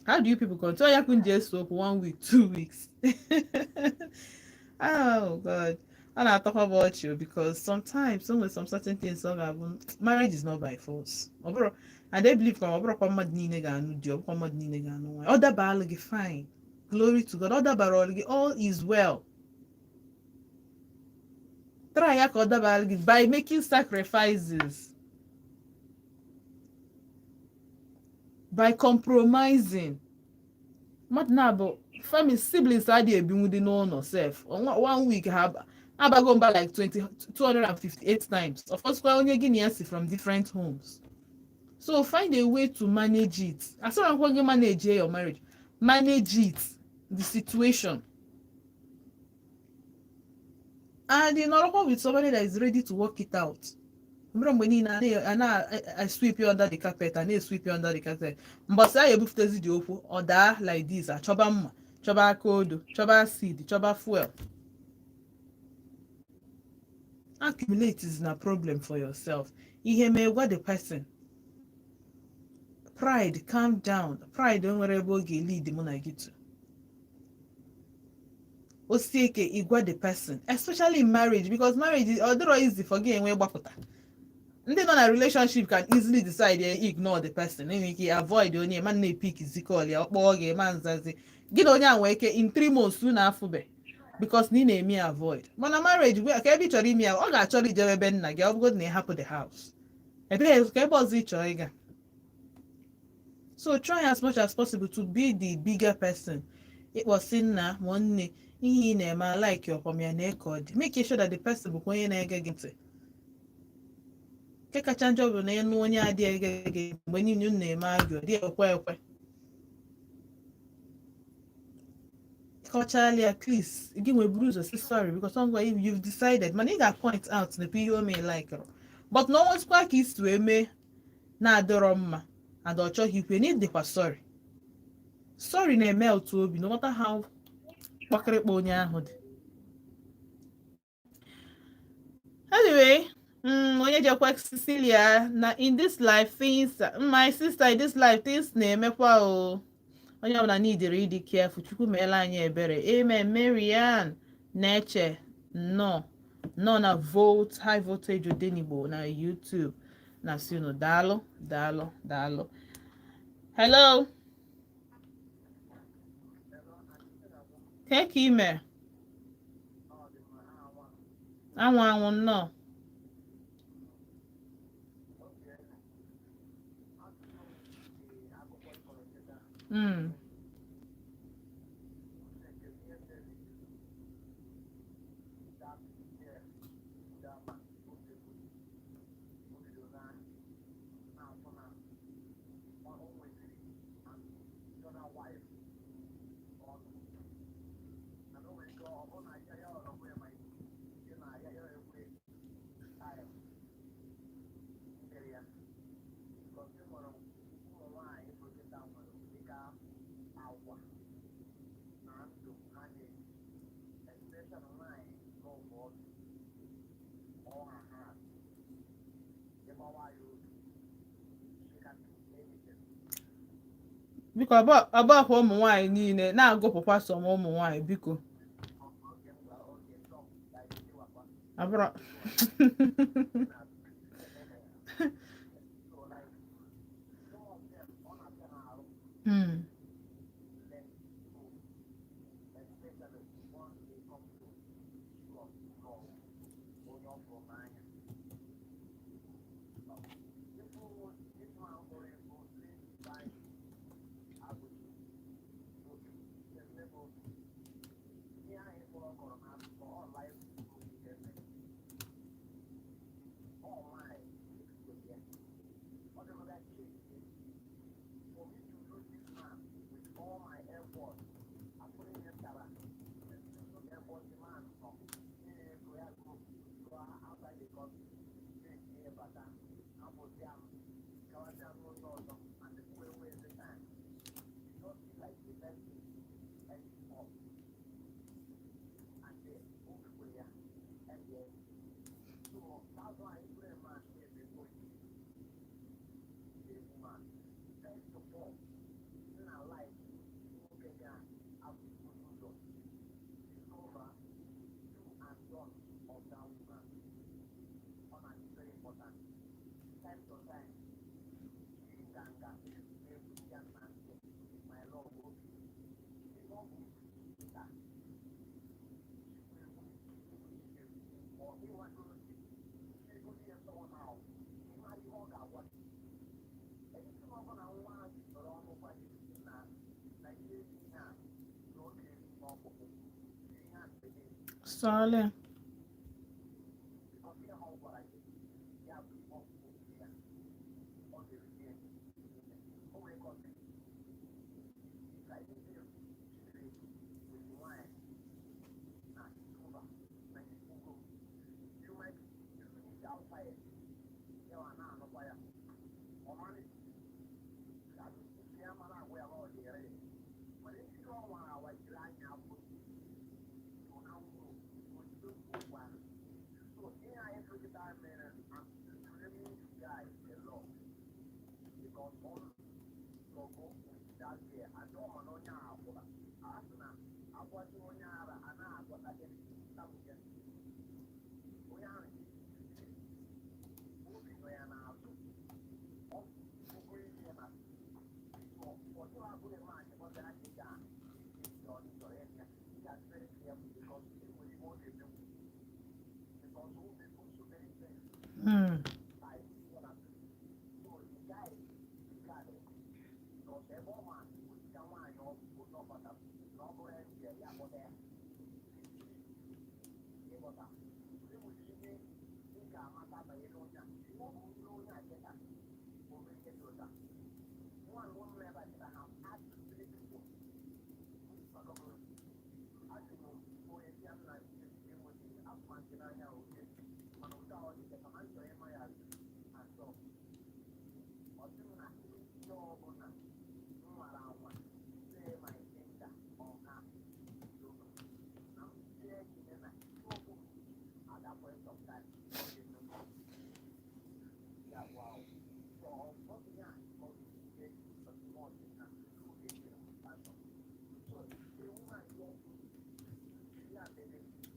How do you people control ya? Kun ji eso okwu one week, 2 weeks. Oh God, ọ na-atọkwa m ọchị o, because sometimes o nwere some certain things ọ ga-abụ marriage is not by force. Ọ bụrụ, and I believe ka ọ bụrụkwa mmadụ niile ga-anụ di, ọ bụkwa mmadụ niile ga-anụ nwaanyị. Ọ dabalụ gị, fine, glory to God. Ọ dabara ọlụ gị, all is well. Try ya ka ọ dabara gị by making sacrifices, by compromising. Mmadụ na-abụ family, siblings adịghị ebinwudi n'ụlọ sef. One week ha abago mba like 20 258 times. Of course, kwa onye gị na ya si from different homes. So find a way to manage it. Asọrọ nkwa gị manage your marriage, manage it, the situation, and ị nọrọkwa with somebody that is ready to work it out. Mgbe mgbe niile a na-sweep you under the carpet, a na-esweep you under the carpet, mbọsị a ebufutezi dị okwu, ọ daa like this, achọba mma, chọba aka odo, chọba acid, chọba fuel. Accumulate is na problem for yourself. Ihe mee, gwa the person. Pride, calm down. Pride nwere ebe ọ ga-lead mụ na gị to. O sie ike, ịgwa the person, especially in marriage, because marriage ọ dịrọ easy for gị enwe gbapụta. Ndị nọ na relationship can easily decide ignore the person, enwere ike avoid onye ma na-epik zikọl ya, ọ kpọọ gị ma nzazi gị na onye a nwee ike in 3 months unu afụbe, because na ị na-eme ya avoid. Mana marriage, ka ebe ị chọrọ ime ya, ọ ga-achọrọ ijebe ebe nna gị, ọ bụgodị na ị hapụ the house, ebe ka ebe ọzọ ị chọrọ ịga. So try as much as possible to be the bigger person. Ịkpọsị nna ma nne, ihe ị na-eme like ọkwam ya na ka ọ dị, make sure that the person bụkwa onye na-ege gị ntị. Nke kacha njọ bụ na ịnụ onye adịghị ege gị mgbe niile unu na-eme argue, ọ dịghị ekwe ekwe. Kọchala ya, please, gị nwee buru ụzọ si sorry, because ngwa you've decided, mana ị ga-point out na ihe o mee like, but na ọnwezikwa ka isi wee mee na-adịrọ mma and ọ chọghị ikwe na ịdịkwa sorry. Sorry na-eme otu obi, no matter how kpakịrịkpa onye ahụ dị. Anyway, onye jekwa Cecilia na in this life things, my sister, in this life things na-emekwa o. Onye ọbụla n'idere ịdị careful. Chukwu meela anyị ebere, amen. Marian na-eche nnọọ nnọọ na Volt High Voltage Odenigbo na YouTube na sinu. Daalụ, daalụ, daalụ. Hello, ka ime anwụ anwụ, nnọọ. Biko, ọbakwa ụmụ nwaanyị niile na-agụpụkwa sọm ụmụ nwaanyị, biko. Abụrọ Sọọlị.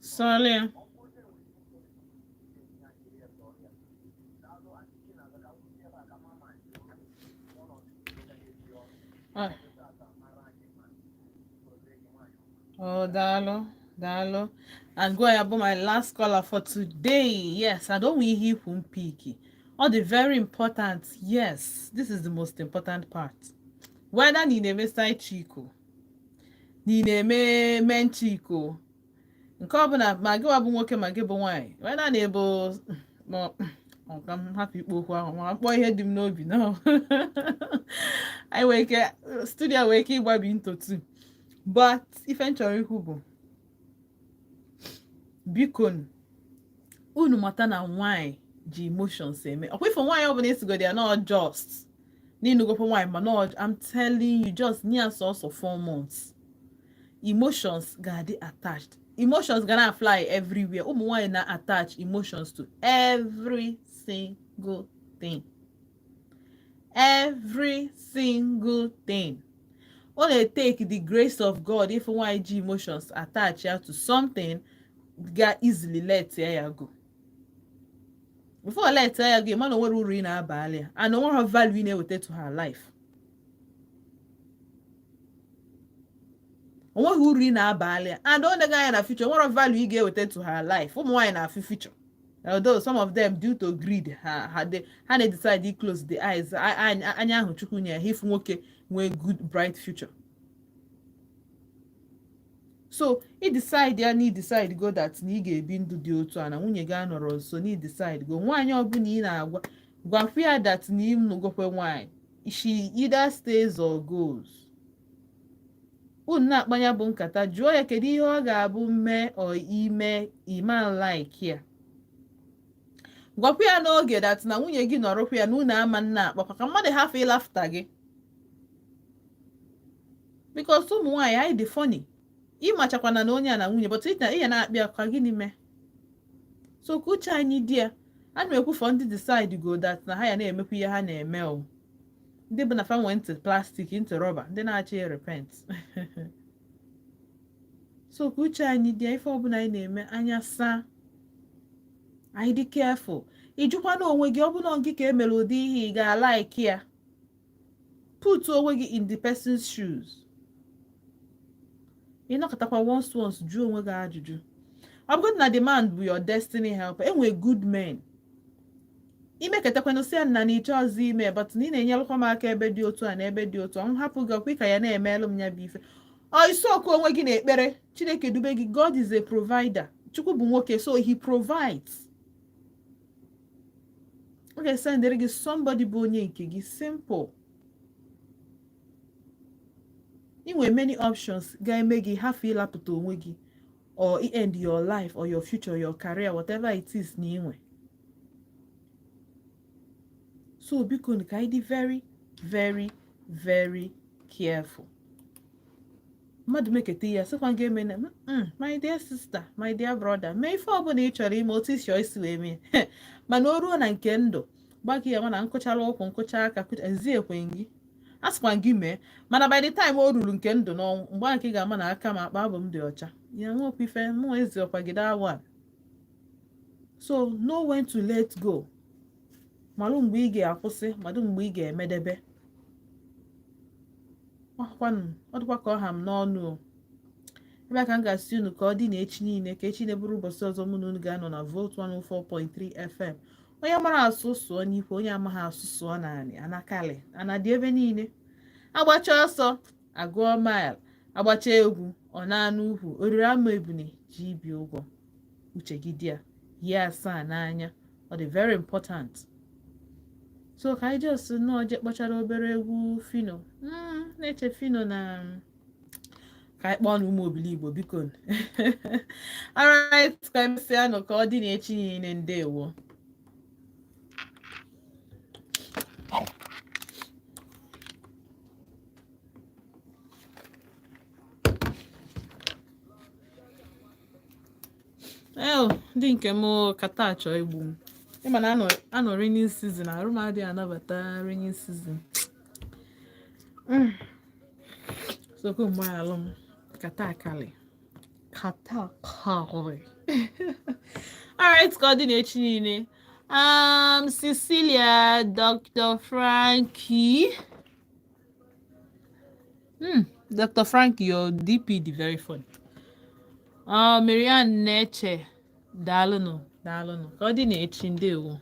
Sọọlị. Ah. Oh, daalụ, daalụ. And go ahead, my last caller for today. Yes, I don't want hear from picky. All the very important. Yes, this is the most important part. Whether ni na-eme side chick o, ni na-eme main chick o, nke ọbụla, ma gị bụ nwoke, ma gị bụ nwaanyị, whether na ebo ma ọ ka m hapụ ikpo okwu ahụ, ma mkpọ ihe dị m n'obi, no, anyị nwere ike, studio nwere ike ịgbabi into two. But ife m chọrọ ikwu bụ, biko, unu mata na nwaanyị ji emotions eme ọkwa ifo. Nwaanyị ọbụla esigodi ya nọ just n'ịnụgokwa nwaanyị, ma no, I'm telling you, just nye ya sọsọ 4 months, emotions ga-adị attached, emotions ga na fly everywhere. Ụmụ nwaanyị na attach emotions to every single thing, every single thing. Ọ na-take the grace of God if nwaanyị ji emotions attach ya to something ga easily let ya go. Before let ya go, mana onwere uru ị na-abalị ya and onwere value ị na-eweta to her life. Onweghị uru ị na-abalị ya and ọ na anya na future, onwere value ị ga-eweta to her life. Ụmụ nwaanyị na-afụ future, although some of them, due to greed, ha na-decide close the eyes, anya ahụ Chukwu nye ha ifu nwoke nwee good bright future. So ị decide ya na ị decide go that na ị ga-ebi ndụ dị otu a na nwunye gị anọrọ nso, na ị decide go, nwaanyị ọbụla ị na-agwa, gwakwa ya that na ị nụgokwe nwaanyị, she either stays or goes. Unu na-akpanya bụ nkata, jụọ ya kedu ihe ọ ga-abụ mee or ime ima like ya. Gwakwa ya n'oge that na nwunye gị nọrọkwa ya na unu ama nna akpakwa ka mmadụ hafụ ịlafụta gị, because ụmụ nwaanyị anyị dị funny. Ịmachakwana na onye a na nwunye, but ị ya na-akpịa ka gịnị mee. So ka uche anyị dị ya. Ana m ekwu for ndị decide go that na ha ya na-emekwa ihe ha na-eme o, ndị bụ na fa nwee ntị plastic, ntị rọba, ndị na-achọ repent. So ka uche anyị dị ya. Ife ọbụla anyị na-eme, anya saa. Anyị dị careful. Ịjụkwana onwe gị, ọ bụla gị ka emere ụdị ihe, ị ga-alike ya? Put onwe gị in the person's shoes. Ịnọkọtakwa once once, jụọ onwe gị ajụjụ. Ọ bụgodị na the man bụ your destiny helper, enwe good men. Imekọtakwanụ, sị ya nna na ịchọ ọzọ ime, but na ị na-enyelụkwa m aka ebe dị otu a na ebe dị otu a, m hapụ gị, ọkwa ka ya na-emelụ m ya bụ ife. Ọ isiokwu onwe gị na ekpere, Chineke dube gị. God is a provider. Chukwu bụ nwoke, so he provides. Ọ ga-esendịrị gị somebody bụ onye nke gị. Simple. Ị nwere many options ga-eme gị hafụ ịlapụta onwe gị or end your life or your future, your career, whatever it is na inwe. So biko, ka anyị dị very, very, very careful. Mmadụ meketa ya, sịkwa gị eme na my dear sister, my dear brother, mee ife ọbụla ị chọrọ ime, otu isi isi wee mee. Mana o ruo na nke ndụ, gbagị ya mana nkụchara ụkwụ, nkụcha aka, ezi ekwe gị, a sịkwa gị mee. Mana by the time o ruru nke ndụ n'ọnwụ, mgbe ahụ ka ị ga-ama na aka m akpa abụ m dị ọcha ya nwekwa ife mụ ezi ọkwa gị that one. So know when to let go. Malụ mgbe ị ga-akwụsị, malụ mgbe ị ga-emedebe. Ọkwanụ ọ dịkwa ka ọ ha m n'ọnụ o. Ebe a ka m ga-asị unu ka ọ dị na echi niile, ka echi na-eburu ụbọchị ọzọ mụ na unu ga-anọ na Volt 104.3 FM. Onye mara asụ sụọ n'ikwe, onye amaghị asụ sụọ naanị anakali ana dị ebe niile. Agbacha ọsọ agụọ mile, agbacha egwu ọ na-anụ ukwu oriri ama ebune ji ibi ụgwọ. Uche gị dị ya, yie asaa n'anya, ọ dị very important. So ka anyị just nnọọ je kpọchara obere egwu Phyno, na-eche Phyno na ka anyị kpọọ na ụmụ obili Igbo, biko. Alright, ka emesịa nụ, ka ọ dị n'echi niile. Ndewo. Eo, ndị nke m, kata achọ igbu m. Ịma na anọ rainy season, arụ m adịghị anabata rainy season. Sokwu mgbaghalụ m, kata akali kata akali. Alright, ka ọ dị n'echi niile. Cecilia, Dr. Frankie. Dr. Frankie, your DP dị very funny. Marianne Neche, daalụnụ, daalụnụ. Ka ọ dị n'echi, ndewo.